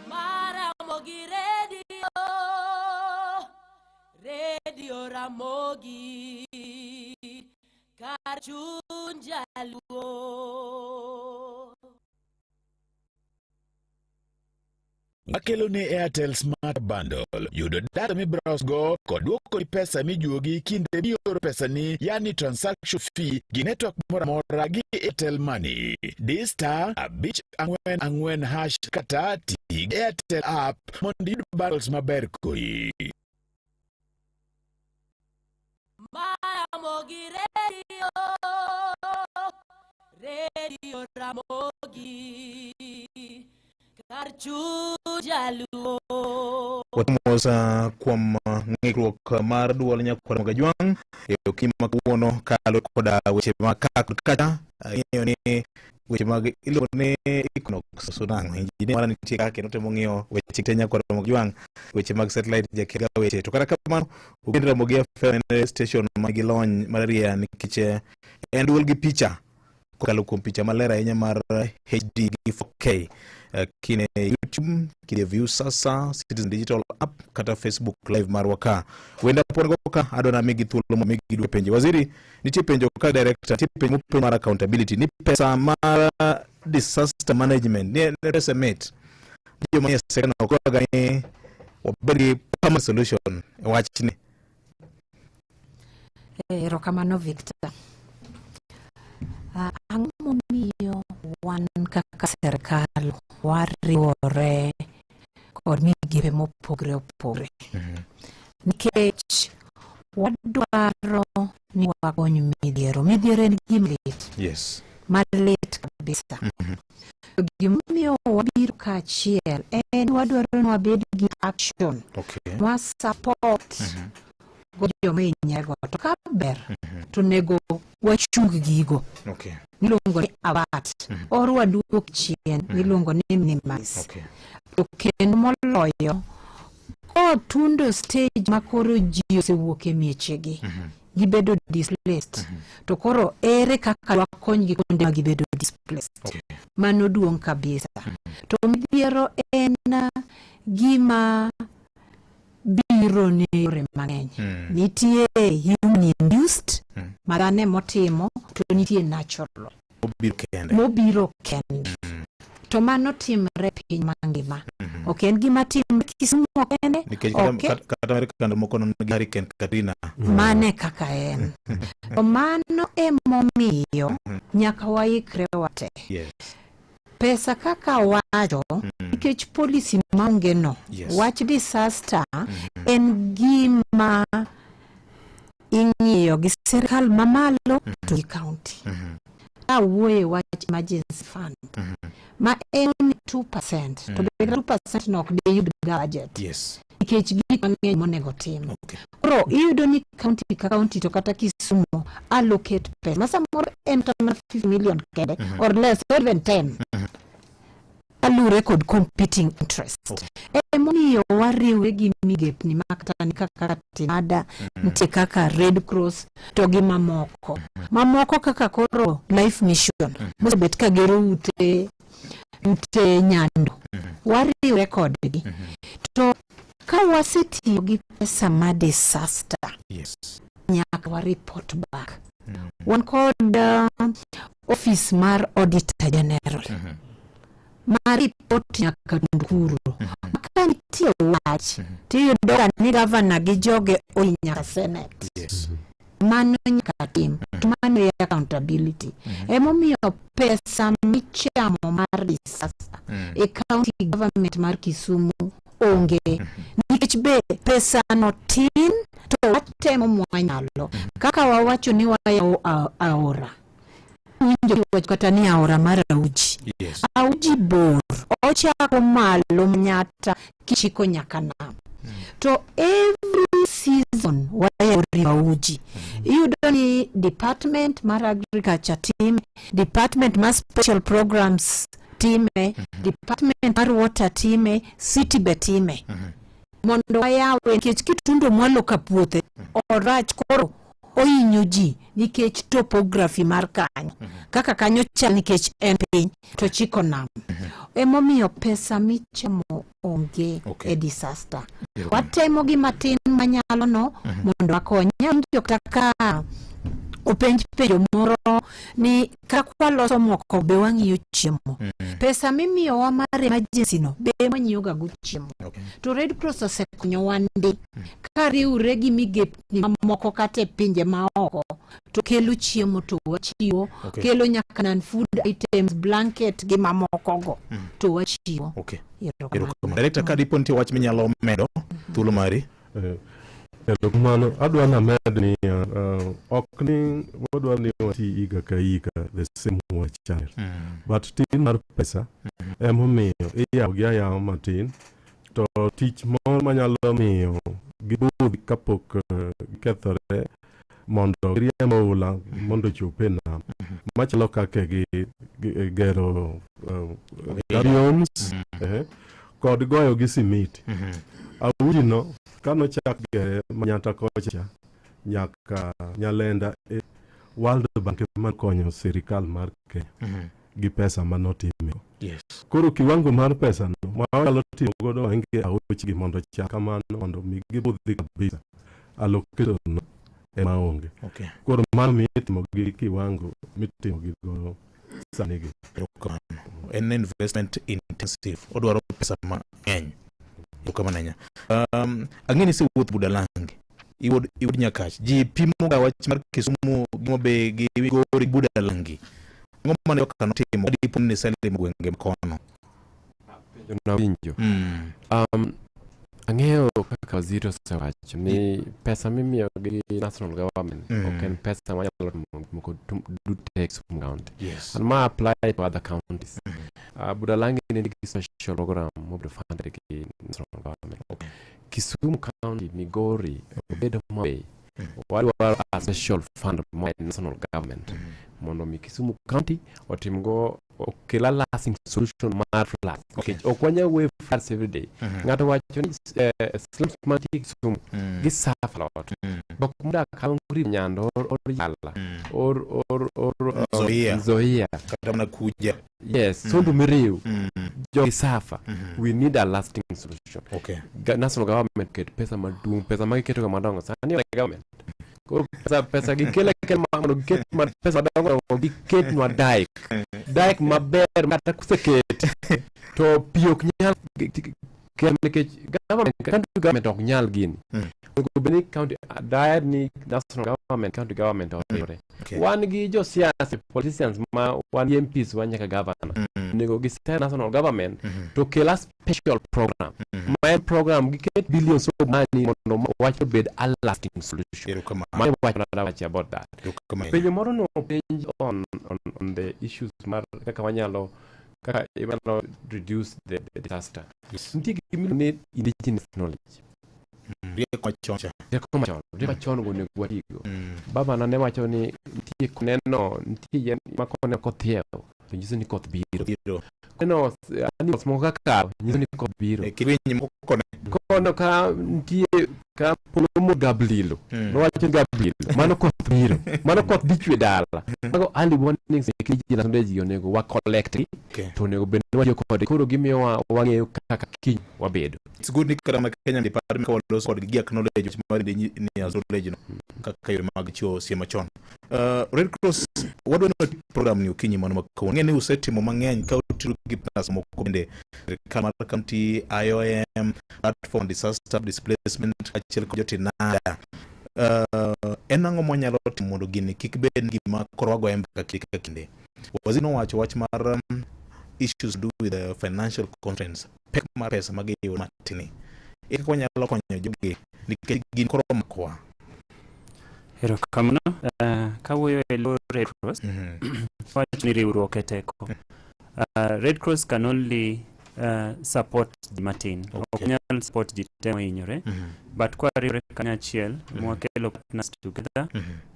Maramogi Radio, Radio Ramogi, kar chuny jaluo. Wakelo ni Airtel Smart Bundle. Yudo data mibrowse go kod duoko pesa mijuogi kinde mioro pesani, yani transaction fee gi network moro amora gi Airtel Money. Di star 544 hash kata ti gi Airtel app mondo iyud bundles maber kodi. Maramogi Radio, Radio Ramogi, kar chuny jaluo. Mos kuom ng'ikruok mar duol nyakwar Mogajwang' e okinyi ma kawuono kalo koda weche ma ka kod kacha. Ing'eyo ni weche mag iluongo ni Equinox Sunang injinia mara nitie ka kendo temo ng'iyo weche te nyakwar Mogajwang' weche mag satellite jakelga weche. To kata kamano Ugend Ramogi FM en station ma gi lony mararieya nikech en duol gi picha kokalo kuom picha maler ahinya mar HD gi 4K kine YouTube, kine Viusasa, Citizen Digital app kata Facebook live marwa ka. Wenda pon go ka adwa namigi thuolo mondo migi duoko penjo. Waziri, nitie penjo ka director, nitie penjo mopenj mar accountability ni pesa mar disaster management ni en pesa mit. Joma nie sekta no kwaga ni wabed gi permanent solution e wachni. Erokamano Victor. Ang'o momiyo wan kaka sirkal wariwore kod migepe mopogre opogre? Nikech wadwaro ni wakony midhiero. Midhiero en gima lit. Malit kabisa. To gimomiyo wabiro kaachiel en wadwaro ni wabed gi action. Wa support go joma hinyre To ka ber to onego wachung gigo. Miluongo ni avert or waduok chien miluongo ni minimize. To kendo moloyo kotundo stage ma koro ji osewuok e miechegi gibedo displaced to koro ere kaka wakonygi kuonde ma gibedo displaced. Mano duong' kabisa. To midhiero en gima biro ne yore mang'eny. Nitie human induced ma dhano emotimo to nitie natural Mobiro kende. Mobiro kende. To mano timre e piny mangima. Ok en gima timre Kisumu kende. Nikech kata, kata Amerika kando moko nigi Hurricane Katrina. Mane kaka en. To mano emomiyo nyaka waikre wate. Pesa kaka wacho nikech policy maonge no. Wach disaster en gima ing'iyo gi sirkal mamalo to gi county. Ka wuoye wach emergency fund ma en only 2% to be 2% no ok diyud ga budget. Nikech gik mang'eny monego tim. Koro iyudo ni county ka county to kata Kisumu allocate pesa ma samoro en kata mana 50 million kende or less or even 10 kaluwore kod competing interest. Emomiyo wariwre gi migepni ma kata ni kaka Tinada, nitie kaka Red Cross to gi mamoko. Mamoko kaka koro Life Mission mosebet ka gero ute Nyando. Wariwre kodgi. To ka wasetiyo gi pesa ma disaster, nyaka wa report back. Wan kod office mar Auditor General ma report nyaka Tundukuro. Ma ka nitie wach tiyudo ga ni gavana gi joge odhi nyaka Senate. Mano nyaka tim. To mano e accountability. Emomiyo pesa michamo mar disaster e county government mar Kisumu onge. Nikech be pesa no tin to watemo mwanyalo. Kaka wawacho ni wayawo aora. Winjo kiwacho kata ni aora mar Auji. Auji bor, ochako malo nyata kichiko nyaka nam. To every season wayawo river Auji. Iyudo ni department mar agriculture time, department mar special programs time, department mar water time, city be time. Mondo wayawe nikech kitundo mwalo ka puothe orach koro ohinyo ji nikech topography mar kanyo. Kaka kanyo chal nikech en piny to chiko nam. Emomiyo pesa michamo onge e disaster. Watemo gi matin manyalo no mondo wakony. Awinjo kata ka openj penjo moro ni kaka waloso moko be wang'iyo chiemo. Pesa mimiyowa mar emergency no be wanyiewo ga go chiemo. To Red Cross osekonyowa ndi ka riwre gi migepni mamoko kata e pinje maoko to kelo chiemo to wachiwo. Kelo nyaka non food items, blanket gi mamoko go to wachiwo. Erokamano. Director, ka dipo nitie wach minyalo medo, thuolo mari. Erokamano. Adwa named ni ok ni wadwa ni wati higa ka higa the same way channel. But tin mar pesa emomiyo iyawo gi ayawa matin. To tich moro manyalo miyo gibudhi kapok gikethore mondo giriemb oula mondo ochop e nam machalo kaka gi, gi gero gabions kod goyo gi simiti. Audi no kanochak gere Manyata kocha nyaka Nyalenda e World Bank ema konyo sirikal mar Kenya gi pesa manotime. Koro kiwango mar pesa no ma wanyalo timo godo wainge aochgi mondo chal kamano mondo mi gibudhi kabisa. Allocation no ema onge. Koro mano miyo itimo gi kiwango mitimo gi godo sani gi. Erokamano. En investment intensive. Odwaro pesa mang'eny. Erokamano ahinya. Ang'e ni isewuotho Budalangi. Iwuod iwuod Nyakach. Ji pimo ga wach mar Kisumu gi Homa-Bay gi Migori Budalangi. Ang'o mane joka notimo ka dipo ni iselimo gwenge makono? Penjo nawinjo. Ang'eyo kaka waziri osewacho ni pesa mimiyo gi national government ok en pesa manyalo timo gik moko duto e Kisumu County. And ma apply to other counties. Budalangi nigi special program mobedo funded gi national government. Kisumu County, Migori, obedo Homa Bay. Wadwaro a special fund moa e national government mondo mi Kisumu County otimgo okel a lasting solution mar floods. Nikech ok wanyal weyo floods every day. Ng'ato wacho ni slums mantie Kisumu gi suffer a lot. Jok modak along River Nyando or Yala or Nzoia. Nzoia. Kata mana Kuja. Yes, Sondu Miriu. Jogi suffer. We need a lasting solution. National government ket pesa maduong', pesa ma giketo ga madongo sani onge government. Koro pesa gikelo akela mondo giket pesa madongo dongo giketnwa dike. Dike maber kata koseket to pi ok nyal kel nikech government, county government ok nyal gini. Onego bed ni county daher ni national government, county government oriwre. Wan gi josiasa, politicians ma wan gi MPs wan nyaka governor. Onego giser national government to kel a special program. Ma en program giket billions of money mondo wach obed a lasting solution. Mano wach ma wacho about that. Penjo moro no penj on the issues mar kaka wanyalo kaka inyalo reduce the disaster. Nitie gima iluongo ni indigenous knowledge. Rieko machon cha. Rieko machon, rieko machon go onego watigo. Baba na ne wacho ni nitie koneno, nitie yien ma koneno kothiewo to nyiso ni koth biro. Biro. Koneno animals moko kaka nyiso ni koth biro. E winy moko kone. Koneno ka nitie ka polo mo gablilo. Nowacho ni gablilo, mano koth biro. Mano koth dhi chwe dala. Mago early warnings mek indigenous knowledge gi onego wa collect gi to onego bed ni watiyo kodgi. Koro gimiyowa wang'eyo kaka kiny wabedo. It's good ni kata mana Kenya Department ka waloso kodgi gi acknowledge wach mar indigenous knowledge no kaka yore mag chiwo siem machon. Red Cross wadwa ni wati program ni okinyi mano ma kawuono. Ng'e ni usetimo mang'eny ka utiyo gi partners moko bende sirkal mar county, IOM, platform disaster displacement kaachiel kod jotinada. En ang'o mwanyalo timo mondo gini kik bed gima koro wagoye mbaka kinde ka kinde? Waziri nowacho wach mar issues to do with the financial constraints, pek mar pesa ma giyudo matin. Ere kaka wanyalo konyo jogi nikech gini koro omakowa? Erokamano. Kawuoyo e lo Red Cross, wacho ni riwruok e teko. Red Cross can only support ji matin. Ok nyal support ji te mohinyore. But kwariwore kanyachiel, mwakelo partners together,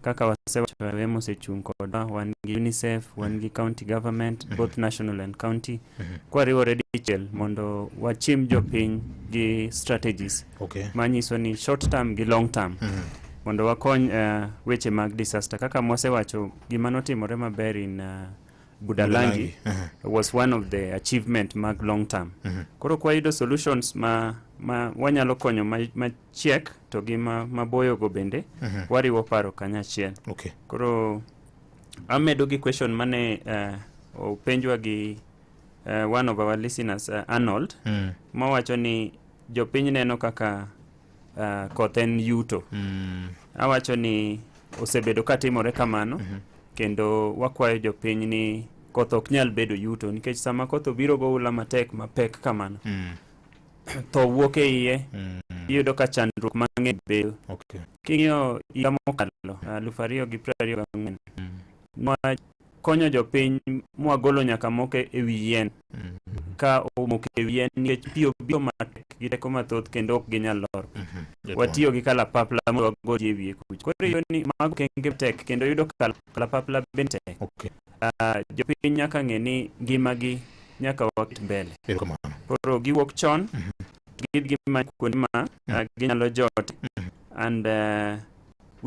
kaka wasewacho IOM osechung' kodwa, wan gi UNICEF, wan gi county government, both national and county. Kwariwore dichiel mondo wachim jopiny gi strategies manyiso ni short term gi long term. Mondo wakony weche mag disaster. Kaka mwasewacho, gima notimore maber in Budalangi was one of the achievement mag long term. Koro kwayudo solutions ma wanyalo konyo machiek to gi maboyo go bende wariwo paro kanyachiel. Koro amedo gi question mane openjwa gi one of our listeners, Arnold, mawacho ni jopiny neno kaka koth en yuto. Awacho ni osebedo katimore kamano, kendo wakwayo jopiny ni koth ok nyal bedo yuto nikech sama koth obiro goula matek mapek kamano, tho wuok e iye, iyudo ka chandruok mang'eny bedo. King'iyo higa mokalo 2024, nwakonyo jopiny mwagolo nyaka moko e wi yien. Ka omoko e wi yien nikech pi obiro matek gi teko mathoth kendo ok ginyal lor. Jatuo. Watiyo gi kalapapla mondo wagol ji e wiye kucho. Koro iyudo ni mago okenge tek kendo yudo kalapapla bende tek. Okay. Jopiny nyaka ng'e ni ngimagi nyaka waket mbele. Erokamano. Koro giwuok chon, gidhi gimanyo kuonde ma ginyalo jote and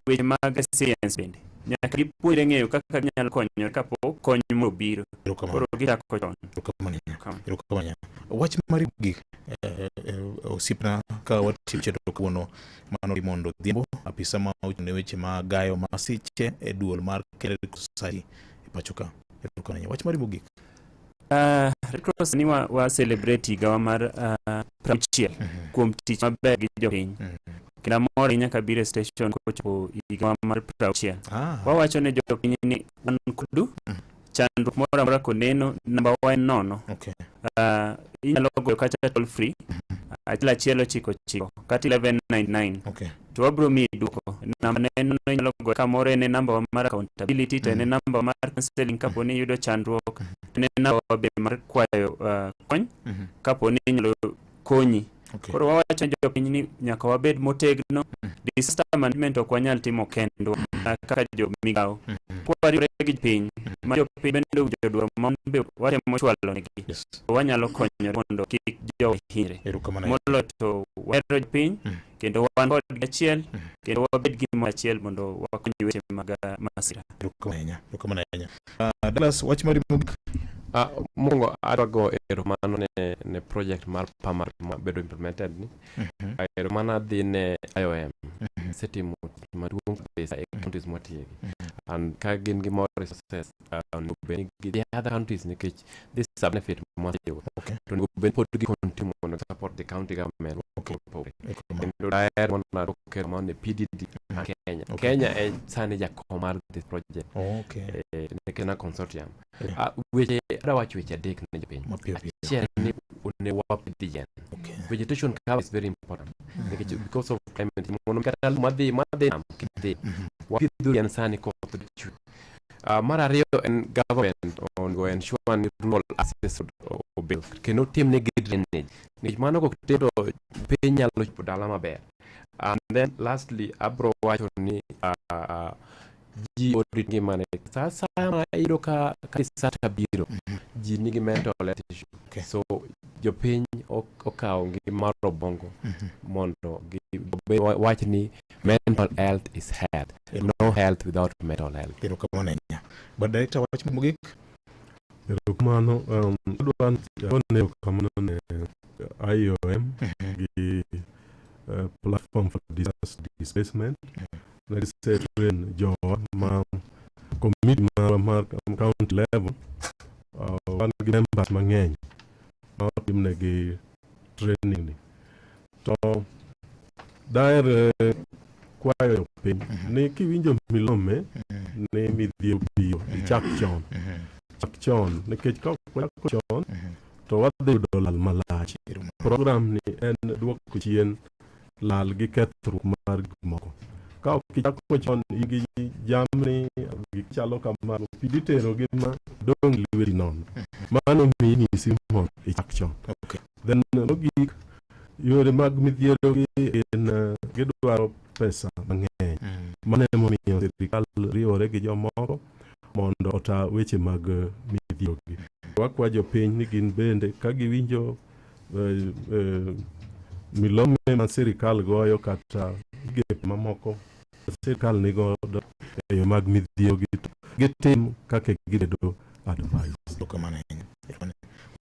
weche mag resilience bende nyaka gipuonjre ng'eyo kaka ginyalo konyore kapok kony moro obiro. Erokamano. Koro gichako chon. Erokamano. Erokamano. Erokamano. Wach mar gik osiepna ka watiyo chenro kawuono mano Raymond Odhiambo apisa ma ochung' ne weche mag gayo masiche e duol mar Kenya Red Cross Society e pacho ka. Erokamano. Wach mari mogik. Red Cross ni wa celebrate higawa mar 60 kuom tich maber gi jopiny. Kendo amor ahinya kabiro e station kochopo higawa mar 60. Wawacho ne jopiny ni wan kodu, chandruok moro amora koneno, namba wa en 0. Okay. Inyalo goyo kata toll free 1 1 9 9 kata 1199. Okay. To wabiro miyi duoko. Namba ne en 0 inyalo goyo kamoro en e namba wa mar accountability to en e namba mar counseling kapo ni iyudo chandruok, to en e namba wa be mar kwayo kony kapo ni inyalo konyi. Okay. Koro wawacho ne jopiny ni nyaka wabed motegno. Disaster management ok wanyal timo kendwa kaka jo migawo. Kwariwore gi jopiny ma jopiny bende owinjo dwaro ma wan be watemo chwalo negi. Yes. To wanyalo konyore mondo kik jowa hinyre. Erokamano. Moloyo to wahero jopiny kendo wan kodgi achiel kendo wabed gimoro achiel mondo wakony weche mag masira. Erokamano ahinya. Erokamano ahinya. Douglas, wach mari mogik. Mokwongo adwa go erokamano ne project mar PAMAR ma bedo implemented ni. Erokamano adhi ne IOM. Setimo tich maduong' kabisa e counties mwatiye gi. And ka gin gi more resources, onego bed ni gidhi other counties nikech this is a benefit mwaseyudo. Okay. To onego bed ni pod gi continue mondo support the county government. Okay. Mopogore. Erokamano. Kendo daher mondo adwok erokamano ne PDD ma Kenya. Okay. Kenya e sani jakom mar this project. Okay. Ne Kenya Consortium. Yeah. Weche adwa wacho weche adek ne jopiny. Mapiyo piyo. Achiel ni onego wapidh yien. Okay. Vegetation cover is very important. Nikech because of climate mondo kata lum madhi madhi nam kidhi. Wapidho yien sani koth dhi chwe. Mar ariyo en government onego ensure ni rural access road obed kendo timnegi drainage. Nikech mano kok tim to piny nyalo chopo dala maber. And then lastly abro wacho ni ji orit ngimane. Sa asaya ma iyudo ka disaster biro, ji nigi mental health issue. Okay. So jopiny okawo ngima mar obwongo mondo wach ni mental health is health. No health without mental health. Erokamano ahinya. But director, wach mogik. Erokamano, adwa agone erokamano ne IOM gi platform for disaster displacement. Ne gisetrain jowa ma committee marwa mar county level. Wan gi members mang'eny ma otimnegi training ni. To daher kwayo jopiny ni kiwinjo milome ni midhiero biro, ichak chon. Chak chon nikech ka ok wachako chon to wadhi yudo lal malach. Program ni en duoko chien lal gi kethruok mar gik moko. Ka ok ichako chon in gi jamni gik chalo kamago pi dhi terogi ma dong' lweti nono. Mano miyi nyisi mondo ichak chon. Okay. Then mogik yore mag midhiero gi gin gidwaro pesa mang'eny. Mano emomiyo sirikal riwore gi jomoko mondo ota weche mag midhiero gi. Wakwa jopiny ni gin bende ka giwinjo milome ma sirikal goyo kata migepe mamoko ma sirikal nigodo e yo mag midhiero gi to gitim kaka gibedo advice. Erokamano ahinya. Erokamano.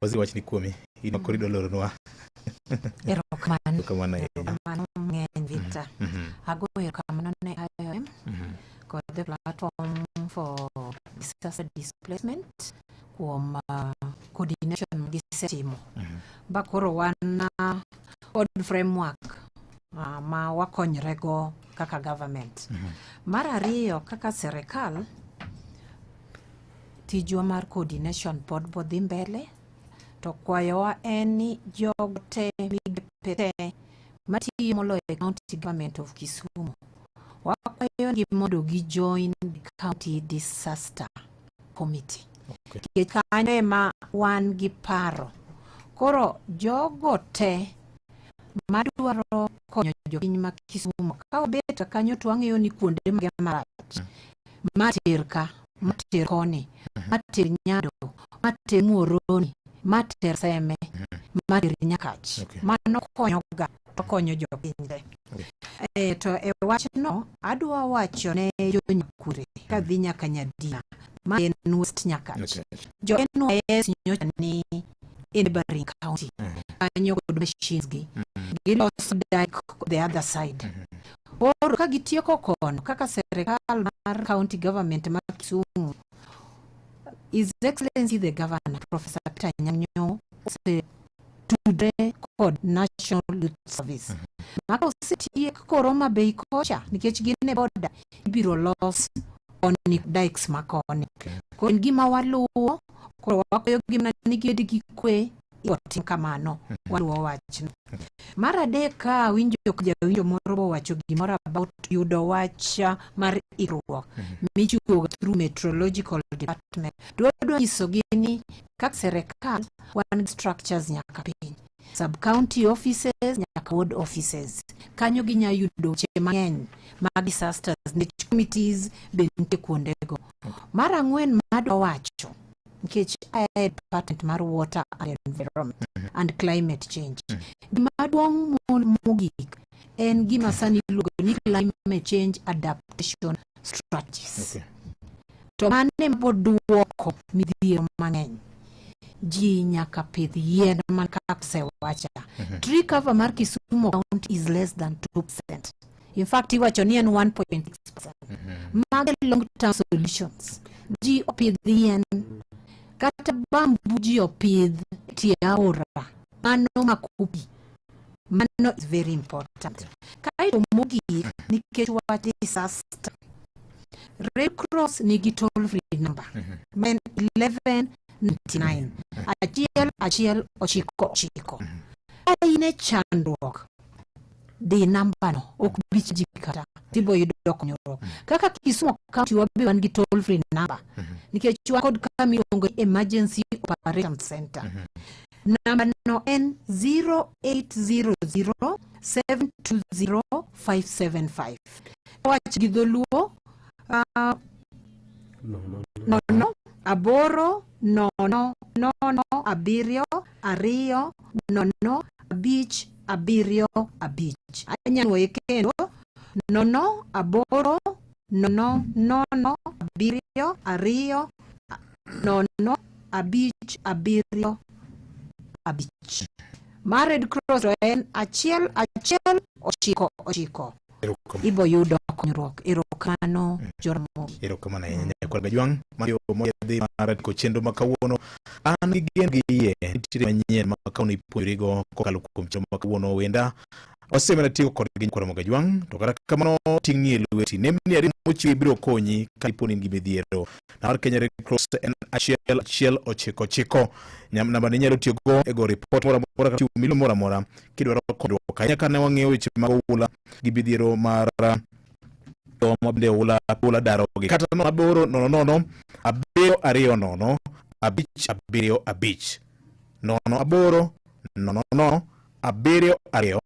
Waziri wach ni kuomi. In ma koro idwa loronwa. Erokamano. Erokamano ahinya. Erokamano mang'eny Victor. Agoyo erokamano ne IOM kod the platform for disaster displacement kuom coordination ma gisetimo. Ba koro wan kod framework ma wakonyrego kaka government. Mar ariyo kaka sirikal, tijwa mar coordination pod bodhi mbele to kwayowa en ni jogo te migepe te matiyo moloyo e county government of Kisumu wakwayo gi mondo gi join the county disaster committee. Okay. Nikech kanyo ema wan gi paro. Koro jogo te madwaro konyo jopiny ma Kisumu ka wabet kanyo to wang'eyo ni kuonde mage marach ma ter ka ma ter koni ma ter Nyando ma ter Muhoroni ma ter Seme ma ter Nyakach mano konyoga to konyo jopiny te. To e wachno adwa wacho ne jo-Nyakure kadhi nyaka Nyadina ma en West Nyakach. Jo NYS nyocha ni e neighboring county kanyo kod machines gi giloso dike the other side. Koro ka gitieko kono kaka serikal mar county government ma Kisumu His Excellency the Governor Professor Peter Anyang' Nyong'o osetudre kod National Youth Service. Ma ka osetiek koro Homa Bay kocha nikech gin e border ibiro los koni dikes ma koni. Koro en gima waluwo koro wakwayogi mana ni gibed gi kwe otim kamano waluwo wachno. Mar adek ka awinjo ka jawinjo moro owacho gimoro about yudo wach mar ikruok michiwo through meteorological department. Dwa nyisogi ni kaka serikal wan gi structures nyaka piny. Sub county offices nyaka ward offices. Kanyo ginya yudo weche mang'eny mag disasters nikech committees be nitie kuondego. Mar ang'wen madwa wacho nikech aa e department mar water and environment and climate change. Gima duong' mogik en gima sani iluongo ni climate change adaptation strategies. To mano ema bo duoko midhiero mang'eny. Ji nyaka pidh yien man kaka osewacha. Tree cover mar Kisumu County is less than 2%. In fact, iwacho ni en 1.6%. Mage long term solutions. Ji opidh yien. Kata bamboo ji opidh e tie aora. Mano mako pi. Mano is very important. Kaeto mogik, nikech wach disaster. Red Cross nigi toll free number ma en 1199 1 1 9 9. Ka in e chandruok, di namba no ok bi chaji kata tibo yudo konyruok. Kaka Kisumu County wabe wan gi toll free number nikech wan kod kama iluongo ni Emergency Operation Center. Namba no en 0800 720 575. Wach gi dholuo 0 8 0 0 7 2 0 5 7 5. Anyalo nwoye kendo 0 8 0 0 7 2 0 5 7 5. Mar Red Cross to en 1 1 9 9. Ibo yudo konyruok. Erokamano Joramogi. Erokamano ahinya nyakwar Gajwang' ma yo moyiedhi mar tieko chenro ma kawuono. An gi geno gi yie nitiere manyien ma kawuono ipuonjorigo kokalo kuom chenro ma kawuono wenda. Wasemana tieko kodgi nyakwar Ramogi Ajwang' to kata kamano ting'ni e lweti. Nembni ariyo mochiw biro konyi ka ipo ni in gi midhiero. Namba mar Kenya Red Cross en 1 1 9 9. Namba ni inyalo tiyogo e go ripot moro amora kata chiwo milome moro amora kidwaro konyruok. Ahinya ka ne wang'iyo weche mag oula gi midhiero mar ma bende oula oula darogi. Kata 0 8 0 0 7 2 0 5 7 5 0 8 0 0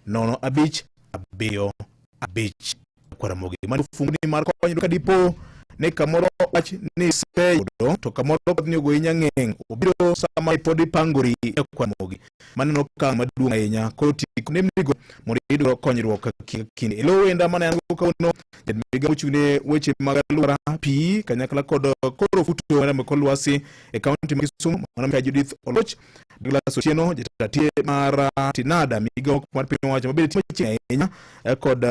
7 2 0 5 7 5. Kwaramogi mano fungni mar konyruok ka dipo ni kamoro wach ni iseyudo to kamoro koth ni ogoyi nyang'eng' obiro sama pod ipangori e Kwaramogi. Mano en okang' maduong' ahinya. Koro ti kod nembnigo mondo iyud konyruok kinde. E lo wenda mane an go kawuono jatend migawo mochung' ne weche mag alwora, pi kanyakla kod koro futo mar kor lwasi e kaunti ma Kisumu mano Mika Judith Oluoch, Douglas Otieno jatend tie mar Tinada migawo mar piny owacho mabende timo machiegni ahinya kod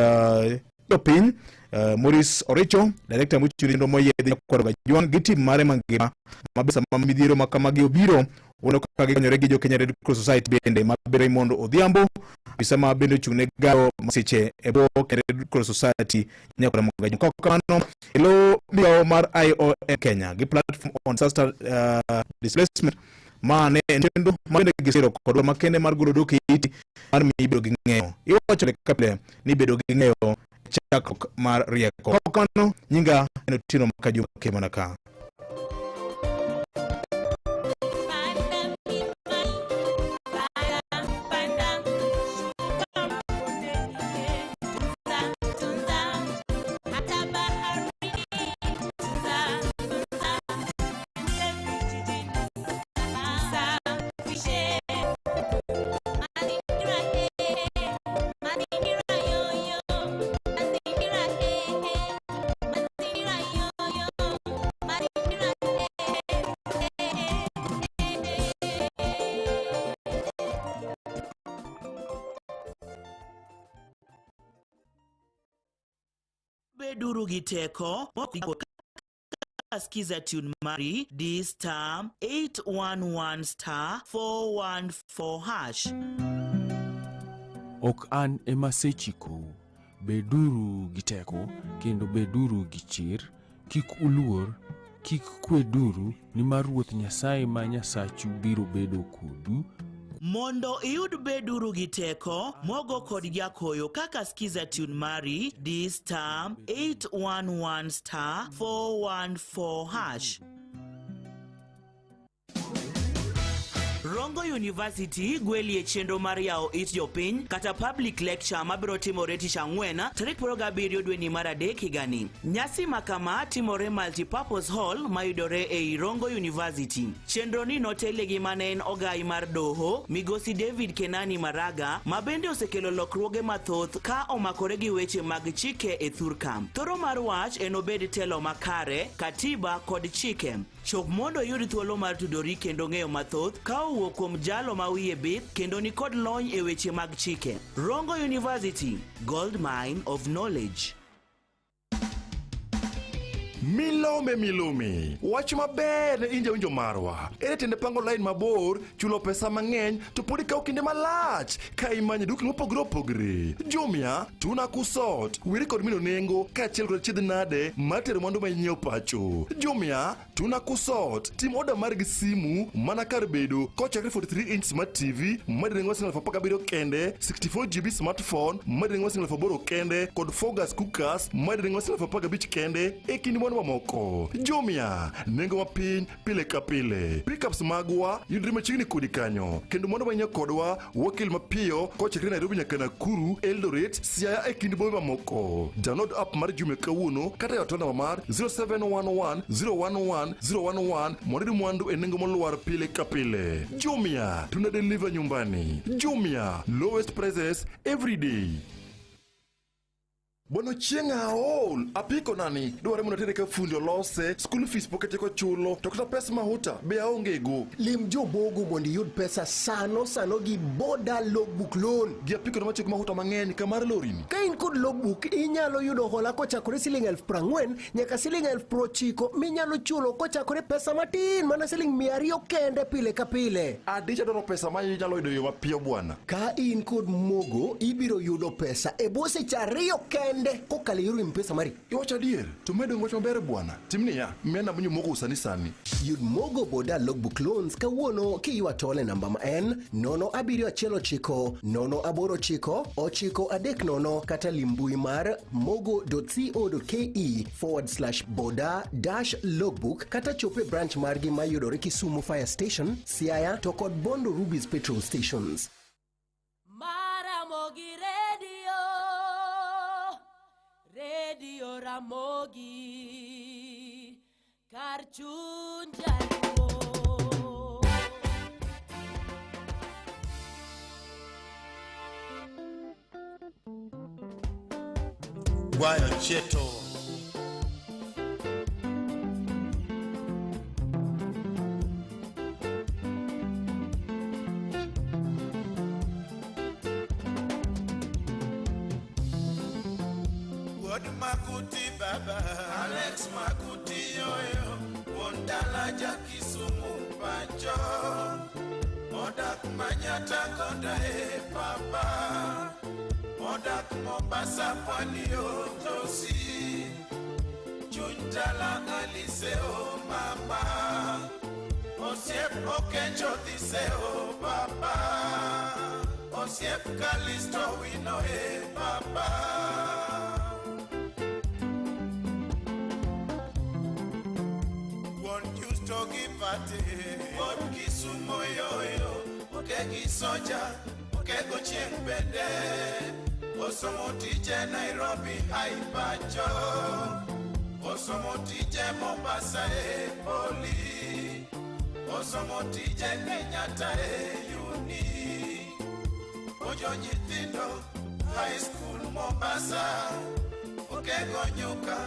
jopiny Maurice Oricho director mochung' ne chenro moyiedhi nyakwar Gajwang' gi tim mare mangima mabe sama midhiero ma kamagi obiro uneno kaka gikonyore gi jo Kenya Red Cross Society bende ma bende Raymond Odhiambo afisa ma bende ochung' ne gayo masiche e bwo Kenya Red Cross Society nyakwar Ramogi Ajwang'. Kamano e lo migawo mar IOM Kenya gi platform on disaster displacement ma ne en chenro ma bende gisiro kodwa makende mar golo dok e iti mar miyo ibedo gi ng'eyo. Iwacho pile ka pile ni bedo gi ng'eyo chakruok mar rieko. Kamano nyinga en Otieno Makajuma Kemana ka. Beduru gi teko Skiza tune mari D star 811 star 414 hash. Ok an ema asechikou. Beduru gi teko kendo beduru gi chir, kik uluor, kik kweduru, nimar Ruoth Nyasaye ma Nyasachu biro bedo kodu. Mondo iyud beduru gi teko mogo kod jakoyo kaka skiza tune mari di star 811 star 414 hash. Rongo University gwelie chenro mar yawo it jopiny kata public lecture mabiro timore tich ang'wen tarik 27 dweni mar adek higani. Nyasi ma kama timore Multipurpose Hall mayudore ei Rongo University. Chenro ni notelie gi mane en ogai mar doho Migosi David Kenani Maraga ma bende osekelo lokruoge mathoth ka omakore gi weche mag chike e thurka. Thoro mar wach en obed telo makare, katiba kod chike. Chop mondo iyud thuolo mar tudori kendo ng'eyo mathoth ka owuok kuom jalo ma wiye bith kendo nikod lony e weche mag chike. Rongo University, Gold Mine of Knowledge. Milome milome, wach maber ne in jawinjo marwa. Ere tiende pango lain mabor, chulo pesa mang'eny, to pod ikawo kinde malach ka imanyo dukni mopogore opogore. Jumia, Tuna Kusot, weri kod mino nengo kaachiel kod chiedh nade mar tero mwandu ma inyiewo pacho. Jumia, Tuna Kusot, tim oda mar gi simu mana kar bedo kochakre 43 inch smart TV ma nengo siling 17,000 kende, 64 GB smartphone ma nengo siling 8,000 kende kod 4 gas cookers ma nengo siling 15,000 kende e kind mwandu mamoko. Jumia, nengo mapiny pile ka pile. Pickups magwa yudre machiegni kodi kanyo kendo mwandu ma inyiewo kodwa wakel mapiyo kochakre Nairobi nyaka Nakuru, Eldoret, Siaya e kind bombe mamoko. Download app mar Jumia kawuono kata e otanda mar 0711 011 011 mondo iyud mwandu e nengo molwar pile ka pile. Jumia, tuna deliver nyumbani. Jumia, lowest prices every day. Bwana Ochieng' aol, apiko nani, dware mondo atere ka fundi olose, school fees pok atieko chulo, to kata pes mahuta be aonge go. Lim jobogo mondo iyud pesa sano sano gi boda logbook loan. Gi apiko na machiko mahuta mang'eny ka mar lorini. Ka in kod logbook, inyalo yudo hola kochakore siling 40,000 nyaka siling 90,000 minyalo chulo kochakore pesa matin mana siling 200 kende pile ka pile. Adich adwaro pesa ma inyalo yudo e yo mapiyo bwana. Ka in kod mogo, ibiro yudo pesa e bwo seche ariyo kende kokalo e yor M-Pesa mari. Iwacho adier, to medo wach maber bwana. Tim niya, miya namba mogo sani sani. Yud Mogo Boda Logbook Loans kawuono kiywa tol e namba ma en 0719 089 930 kata limbui mar mogo.co.ke forward slash boda dash logbook kata chop e branch margi mayudore Kisumu Fire Station, Siaya to kod Bondo Rubies Petrol Stations. Maramogi Radio, Radio Ramogi, kar chuny jaluo. Gwayo cheto. Wuod Makuti baba, Alex Makuti yoyo, wuon dala ja Kisumu pacho, odak Manyata koda e papa, odak Mombasa pwani otosi, chuny dala Aliseo mama, osiep Okenjo Dhiseo baba, osiep Kalisto Wino e baba. Wuon Justo gi Pate, wuod Kisumo yoyo, oke gi soja, oke go chieng' bende, osomo tije Nairobi ai pacho, osomo tije Mombasa e poli, osomo tije Kenyatta e uni, puonjo nyithindo high school Mombasa, oke go nyuka,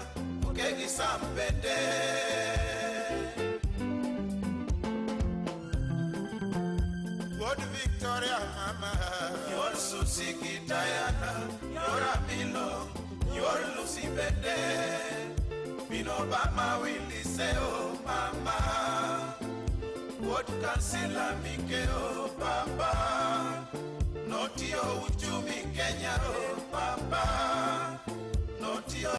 oke gi sam bende. Wuod Victoria mama, yor Susi gi Diana, yor Amilo, yor Kor Lusi bende Min Obama Williseo mama Wuod kansila Mikeo baba Notiyo uchumi Kenya o baba.